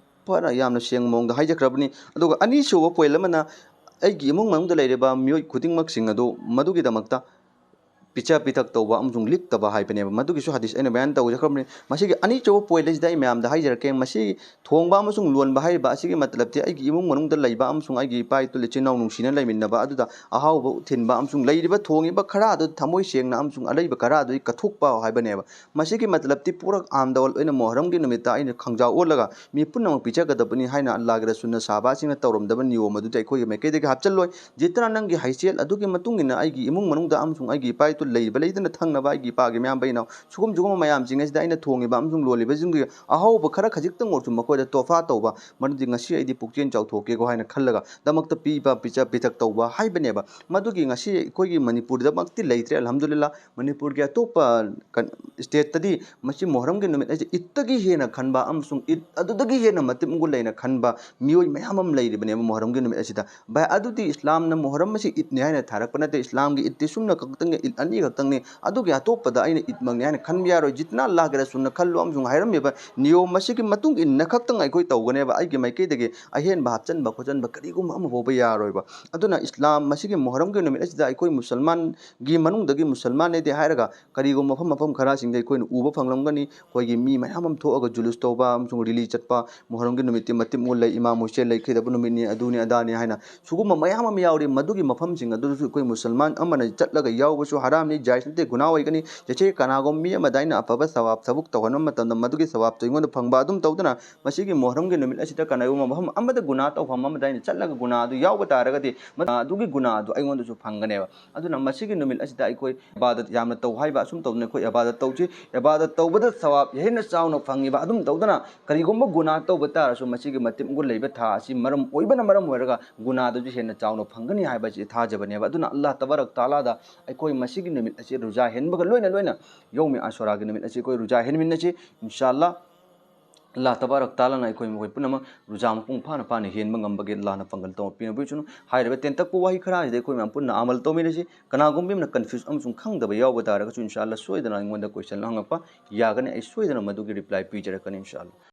ꯐꯅ ꯌꯥꯝꯅ ꯁꯦꯡꯕ ꯃꯑꯣꯡꯗ ꯍꯥꯏꯖꯈ꯭ꯔꯕꯅꯤ꯫ ꯑꯗꯨꯒ ꯑꯅꯤꯁꯨꯕ ꯄꯣꯏꯟ ꯑꯃꯅ, ꯑꯩꯒꯤ ꯏꯃꯨꯡ ꯃꯅꯨꯡꯗ ꯂꯩꯔꯤꯕ ꯃꯤꯑꯣꯏ ꯈꯨꯗꯤꯡꯃꯛꯁꯤꯡ ꯑꯗꯨ ꯃꯗꯨꯒꯤꯗꯃꯛꯇ ꯄꯤꯖ ꯄꯤꯊꯛ ꯇꯧꯕ ꯑꯃꯁꯨꯡ ꯂꯤꯛꯇꯕ ꯍꯥꯏꯕꯅꯦꯕ꯫ ꯃꯗꯨꯒꯤꯁꯨ ꯍꯗꯤꯁ ꯑꯩꯅ ꯕꯌꯥꯟ ꯇꯧꯖꯈ꯭ꯔꯕꯅꯤ꯫ ꯃꯁꯤꯒꯤ ꯑꯅꯤꯁꯨꯕ ꯄꯣꯏꯟ ꯑꯁꯤꯗ ꯑꯩ ꯃꯌꯥꯝꯗ ꯍꯥꯏꯖꯔꯛꯀꯦ꯫ ꯃꯁꯤ ꯊꯣꯡꯕ ꯑꯃꯁꯨꯡ ꯂꯣꯟꯕ ꯍꯥꯏꯔꯤꯕ ꯑꯁꯤꯒꯤ ꯃꯇꯂꯕꯇꯤ ꯑꯩꯒꯤ ꯏꯃꯨꯡ ꯃꯅꯨꯡꯗ ꯂꯩꯕ ꯑꯃꯁꯨꯡ ꯑꯩꯒꯤ ꯏꯄꯥ ꯏꯇꯨꯜ ꯏꯆꯤꯟ ꯏꯅꯥꯎ ꯅꯨꯡꯁꯤꯅ ꯂꯩꯃꯤꯟꯅꯕ ꯑꯗꯨꯗ ꯑꯍꯥꯎꯕ ꯊꯤꯟꯕ ꯑꯃꯁꯨꯡ ꯂꯩꯔꯤꯕ ꯊꯣꯡꯉꯤꯕ ꯈꯔ ꯑꯗꯨ ꯊꯃꯣꯏ ꯁꯦꯡꯅ ꯑꯃꯁꯨꯡ ꯑꯂꯩꯕ ꯈꯔ ꯑꯗꯨ ꯀꯠꯊꯣꯛꯄ ꯍꯥꯏꯕꯅꯦꯕ꯫ ꯃꯁꯤꯒꯤ ꯃꯇꯂꯕꯇꯤ ꯄꯨꯔꯥ ꯑꯥꯝꯗ ꯑꯣꯏꯅ ꯃꯣꯍꯔꯝꯒꯤ ꯅꯨꯃꯤꯠꯇ ꯑꯩꯅ ꯈꯪꯖꯥꯎ ꯑꯣꯜꯂꯒ ꯃꯤ ꯄꯨꯝꯅꯃꯛ ꯄꯤꯖꯒꯗꯕꯅꯤ ꯍꯥꯏꯅ ꯑꯜꯂꯥꯒꯤ ꯔꯁꯨꯜꯅ ꯁꯍꯥꯕꯥꯁꯤꯡꯅ ꯇꯧꯔꯝꯗꯕ ꯅꯤꯌꯣꯝ ꯑꯗꯨꯗꯤ ꯑꯩꯈꯣꯏꯒꯤ ꯃꯥꯏꯀꯩꯗꯒꯤ ꯍꯥꯞꯆꯤꯜꯂꯣꯏ꯫ ꯖꯤꯠꯇꯅ ꯅꯪꯒꯤ ꯍꯩꯁꯦꯜ ꯑꯗꯨꯒꯤ ꯃꯇꯨꯡ ꯏꯟꯅ ꯑꯩꯒꯤ ꯏꯃꯨꯡ ꯃꯅꯨꯡꯗ ꯑꯃꯁꯨꯡ ꯑꯩꯒꯤ ꯏꯄꯥ ꯏꯇꯨ ꯂꯩꯕ ꯂꯩꯗꯅ ꯊꯪꯅꯕ ꯑꯩꯒꯤ ꯏꯄꯥꯒꯤ ꯃꯌꯥꯝꯕ ꯏꯅꯥꯎ ꯁꯤꯒꯨꯝ ꯁꯤꯒꯨꯝꯕ ꯃꯌꯥꯝꯁꯤꯡ ꯑꯁꯤꯗ ꯑꯩꯅ ꯊꯣꯡꯉꯤꯕ ꯑꯃꯁꯨꯡ ꯂꯣꯜꯂꯤꯕꯁꯤꯡꯒꯤ ꯑꯍꯥꯎꯕ ꯈꯔ ꯈꯖꯤꯛꯇꯪ ꯑꯣꯏꯔꯁꯨ ꯃꯈꯣꯏꯗ ꯇꯣꯐꯥ ꯇꯧꯕ, ꯃꯔꯝꯗꯤ ꯉꯁꯤ ꯑꯩꯗꯤ ꯄꯨꯛꯆꯦꯜ ꯆꯥꯎꯊꯣꯛꯀꯦꯀꯣ ꯍꯥꯏꯅ ꯈꯜꯂꯒ ꯗꯃꯛꯇ ꯄꯤꯕ ꯄꯤꯖ ꯄꯤꯊꯛ ꯇꯧꯕ ꯍꯥꯏꯕꯅꯦꯕ꯫ ꯃꯗꯨꯒꯤ ꯉꯁꯤ ꯑꯩꯈꯣꯏꯒꯤ ꯃꯅꯤꯄꯨꯔꯗꯃꯛꯇꯤ ꯂꯩꯇ꯭ꯔꯦ, ꯑꯜꯍꯝꯗꯨꯂꯤꯜꯂꯥ꯫ ꯃꯅꯤꯄꯨꯔꯒꯤ ꯑꯇꯣꯞꯄ ꯀꯟ-, ꯁ꯭ꯇꯦꯠꯇꯗꯤ ꯃꯁꯤ ꯃꯣꯍꯔꯝꯒꯤ ꯅꯨꯃꯤꯠ ꯑꯁꯤ ꯏꯠꯇꯒꯤ ꯍꯦꯟꯅ ꯈꯟꯕ ꯑꯃꯁꯨꯡ ꯏꯠ ꯑꯗꯨꯗꯒꯤ ꯍꯦꯟꯅ ꯃꯇꯤꯛ ꯃꯒꯨꯟ ꯂꯩꯅ ꯈꯟꯕ ꯃꯤꯑꯣꯏ ꯃꯌꯥꯝ ꯑꯃ ꯂꯩꯔꯤꯕꯅꯦꯕ ꯃꯣꯍꯔꯝꯒꯤ ꯅꯨꯃꯤꯠ ꯑꯁꯤꯗ꯫ ꯚꯥꯏ, ꯑꯗꯨꯗꯤ ꯏꯁꯂꯥꯝꯅ ꯃꯣꯍꯔꯝ ꯑꯁꯤ ꯏꯠꯅꯤ ꯍꯥꯏꯅ ꯊꯥꯔꯛꯄ ꯅꯠꯇꯦ꯫ ꯏꯁꯂꯥꯝꯒꯤ ꯏꯠꯇꯤ ꯁꯨꯝꯅ ꯈꯛꯇꯪꯒꯤ ꯏꯠ ꯑꯅꯤ ꯈꯛꯇꯪꯅꯤ, ꯑꯗꯨꯒꯤ ꯑꯇꯣꯞꯄꯗ ꯑꯩꯅ ꯏꯠꯃꯛꯅꯤ ꯍꯥꯏꯅ ꯈꯟꯕ ꯌꯥꯔꯣꯏ꯫ ꯖꯤꯠꯅ ꯑꯜꯂꯥꯍꯒꯤ ꯔꯁꯨꯜꯅ ꯈꯜꯂꯨ ꯑꯃꯁꯨꯡ ꯍꯥꯏꯔꯝꯃꯤꯕ ꯅꯤꯌꯣꯝ ꯑꯁꯤꯒꯤ ꯃꯇꯨꯡ ꯏꯟꯅ ꯈꯛꯇꯪ ꯑꯩꯈꯣꯏ ꯇꯧꯒꯅꯦꯕ꯫ ꯑꯩꯒꯤ ꯃꯥꯏꯀꯩꯗꯒꯤ ꯑꯍꯦꯟꯕ ꯍꯥꯞꯆꯤꯟꯕ ꯈꯣꯠꯆꯤꯟꯕ ꯀꯔꯤꯒꯨꯝꯕ ꯑꯃ ꯐꯥꯎꯕ ꯌꯥꯔꯣꯏꯕ꯫ ꯑꯗꯨꯅ ꯏꯁꯂꯥꯝ ꯃꯁꯤꯒꯤ ꯃꯣꯍꯔꯝꯒꯤ ꯅꯨꯃꯤꯠ ꯑꯁꯤꯗ ꯑꯩꯈꯣꯏ ꯃꯨꯁꯜꯃꯥꯟꯒꯤ ꯃꯅꯨꯡꯗꯒꯤ ꯃꯨꯁꯜꯃꯥꯟꯅꯦꯗꯤ ꯍꯥꯏꯔꯒ ꯀꯔꯤꯒꯨꯝꯕ ꯃꯐꯝ ꯃꯐꯝ ꯈꯔꯁꯤꯡꯗ ꯑꯩꯈꯣꯏꯅ ꯎꯕ ꯐꯪꯂꯝꯒꯅꯤ꯫ ꯑꯩꯈꯣꯏꯒꯤ ꯃꯤ ꯃꯌꯥꯝ ꯑꯃ ꯊꯣꯛꯑꯒ ꯖꯨꯂꯨꯁ ꯇꯧꯕ ꯑꯃꯁꯨꯡ ꯔꯦꯂꯤ ꯆꯠꯄ, ꯃꯣꯍꯔꯝꯒꯤ ꯅꯨꯃꯤꯠꯇꯤ ꯃꯇꯤꯛ ꯃꯒꯨꯟ ꯂꯩ, ꯏꯃꯥꯝ ꯍꯨꯁꯦꯟ ꯂꯩꯈꯤꯗꯕ ꯅꯨꯃꯤꯠꯅꯤ, ꯑꯗꯨꯅꯤ ꯑꯗꯥꯅꯤ ꯍꯥꯏꯅ ꯁꯤꯒꯨꯝꯕ ꯃꯌꯥꯝ ꯑꯃ ꯌꯥꯎꯔꯤ꯫ ꯃꯗꯨꯒꯤ ꯃꯐꯝꯁꯤꯡ ꯑꯗꯨꯗꯁꯨ ꯑꯩꯈꯣꯏ ꯃꯨꯁꯜꯃꯥꯟ ꯑꯃꯅ ꯆꯠꯂꯒ ꯌꯥꯎꯕꯁꯨ ꯍꯔꯥꯝ꯫ ꯖꯥꯏꯁ ꯅꯠꯇꯦ, ꯒꯨꯅꯥ ꯑꯣꯏꯒꯅꯤ꯫ ꯆꯦꯆꯦ, ꯀꯅꯥꯒꯨꯝꯕ ꯃꯤ ꯑꯃꯗ ꯑꯩꯅ ꯑꯐꯕ ꯁꯋꯥꯕ ꯊꯕꯛ ꯇꯧꯍꯟꯕ ꯃꯇꯝꯗ ꯃꯗꯨꯒꯤ ꯁꯋꯥꯕꯇꯣ ꯑꯩꯉꯣꯟꯗ ꯐꯪꯕ ꯑꯗꯨꯝ ꯇꯧꯗꯅ, ꯃꯁꯤꯒꯤ ꯃꯨꯍꯔꯝꯒꯤ ꯅꯨꯃꯤꯠ ꯑꯁꯤꯗ ꯀꯅꯥꯒꯨꯝꯕ ꯃꯐꯝ ꯑꯃꯗ ꯒꯨꯅꯥ ꯇꯧꯐꯝ ꯑꯃꯗ ꯑꯩꯅ ꯆꯠꯂꯒ ꯒꯨꯅꯥ ꯑꯗꯨ ꯌꯥꯎꯕ ꯇꯥꯔꯒꯗꯤ, ꯃ-, ꯑꯗꯨꯒꯤ ꯒꯨꯅꯥ ꯑꯗꯨ ꯑꯩꯉꯣꯟꯗꯁꯨ ꯐꯪꯒꯅꯦꯕ꯫ ꯑꯗꯨꯅ ꯃꯁꯤꯒꯤ ꯅꯨꯃꯤꯠ ꯑꯁꯤꯗ ꯑꯩꯈꯣꯏ ꯏꯕꯥꯗꯠ ꯌꯥꯝꯅ ꯇꯧ ꯍꯥꯏꯕ ꯑꯁꯨꯝ ꯇꯧꯗꯅ ꯑꯩꯈꯣꯏ ꯏꯕꯥꯗꯠ ꯇꯧꯁꯤ꯫ ꯏꯕꯥꯗꯠ ꯇꯧꯕꯗ ꯁꯋꯥꯕ ꯍꯦꯟꯅ ꯆꯥꯎꯅ ꯐꯪꯉꯤꯕ ꯑꯗꯨꯝ ꯇꯧꯗꯅ, ꯀꯔꯤꯒꯨꯝꯕ ꯒꯨꯅꯥ ꯇꯧꯕ ꯇꯥꯔꯁꯨ ꯃꯁꯤꯒꯤ ꯃꯇꯤꯛ ꯃꯒꯨꯟ ꯂꯩꯕ ꯊꯥ ꯑꯁꯤ ꯃꯔꯝ ꯑꯣꯏꯕꯅ ꯃꯔꯝ ꯑꯣꯏꯔꯒ ꯒꯨꯅꯥꯗꯨꯁꯨ ꯍꯦꯟꯅ ꯆꯥꯎꯅ ꯐꯪꯒꯅꯤ ꯍꯥꯏꯕꯁꯤ ꯊꯥꯖꯕꯅꯦꯕ꯫ ꯑꯗꯨꯅ ꯑꯜꯂꯥꯍ ꯇꯕꯥꯔꯛ ꯇꯥꯂꯥꯗ ꯑꯩꯈꯣꯏ ꯃꯁꯤꯒꯤ ꯅꯨꯃꯤꯠ ꯑꯁꯤ ꯔꯨꯖꯥ ꯍꯦꯟꯕꯒ ꯂꯣꯏꯅ ꯂꯣꯏꯅ ꯌꯧꯃꯤ ꯑꯁꯨꯔꯥꯒꯤ ꯅꯨꯃꯤꯠ ꯑꯁꯤ ꯑꯩꯈꯣꯏ ꯔꯨꯖꯥ ꯍꯦꯟꯃꯤꯟꯅꯁꯤ꯫ ꯏꯟꯁꯥ ꯑꯜꯂꯥꯍ, ꯑꯜꯂꯥꯍ ꯇꯕꯥꯔꯛ ꯇꯥꯂꯥꯅ ꯑꯩꯈꯣꯏ ꯃꯈꯣꯏ ꯄꯨꯝꯅꯃꯛ ꯔꯨꯖꯥ ꯃꯄꯨꯡ ꯐꯥꯅ ꯐꯥꯅ ꯍꯦꯟꯕ ꯉꯝꯕꯒꯤ ꯑꯜꯂꯥꯍꯅ ꯄꯥꯡꯒꯜ ꯇꯧꯕ ꯄꯤꯅꯕꯤꯁꯅꯨ꯫ ꯍꯥꯏꯔꯤꯕ ꯇꯦꯟꯇꯛꯄ ꯋꯥꯍꯩ ꯈꯔ ꯑꯁꯤꯗ ꯑꯩꯈꯣꯏ ꯃꯌꯥꯝ ꯄꯨꯟꯅ ꯑꯃꯜ ꯇꯧꯃꯤꯟꯅꯁꯤ꯫ ꯀꯅꯥꯒꯨꯝꯕ ꯑꯃꯅ ꯀꯟꯐ꯭ꯌꯨꯁ ꯑꯃꯁꯨꯡ ꯈꯪꯗꯕ ꯌꯥꯎꯕ ꯇꯥꯔꯒꯁꯨ ꯏꯟꯁꯥ ꯑꯜꯂꯥꯍ ꯁꯣꯏꯗꯅ ꯑꯩꯉꯣꯟꯗ ꯀꯣꯏꯁꯟ ꯍꯪꯉꯛꯄ ꯌꯥꯒꯅꯤ, ꯑꯩ ꯁꯣꯏꯗꯅ ꯃꯗꯨꯒꯤ ꯔꯤꯄ꯭ꯂꯥꯏ ꯄꯤꯖꯔꯛꯀꯅꯤ ꯏꯟꯁꯥ ꯑꯜꯂꯥꯍ꯫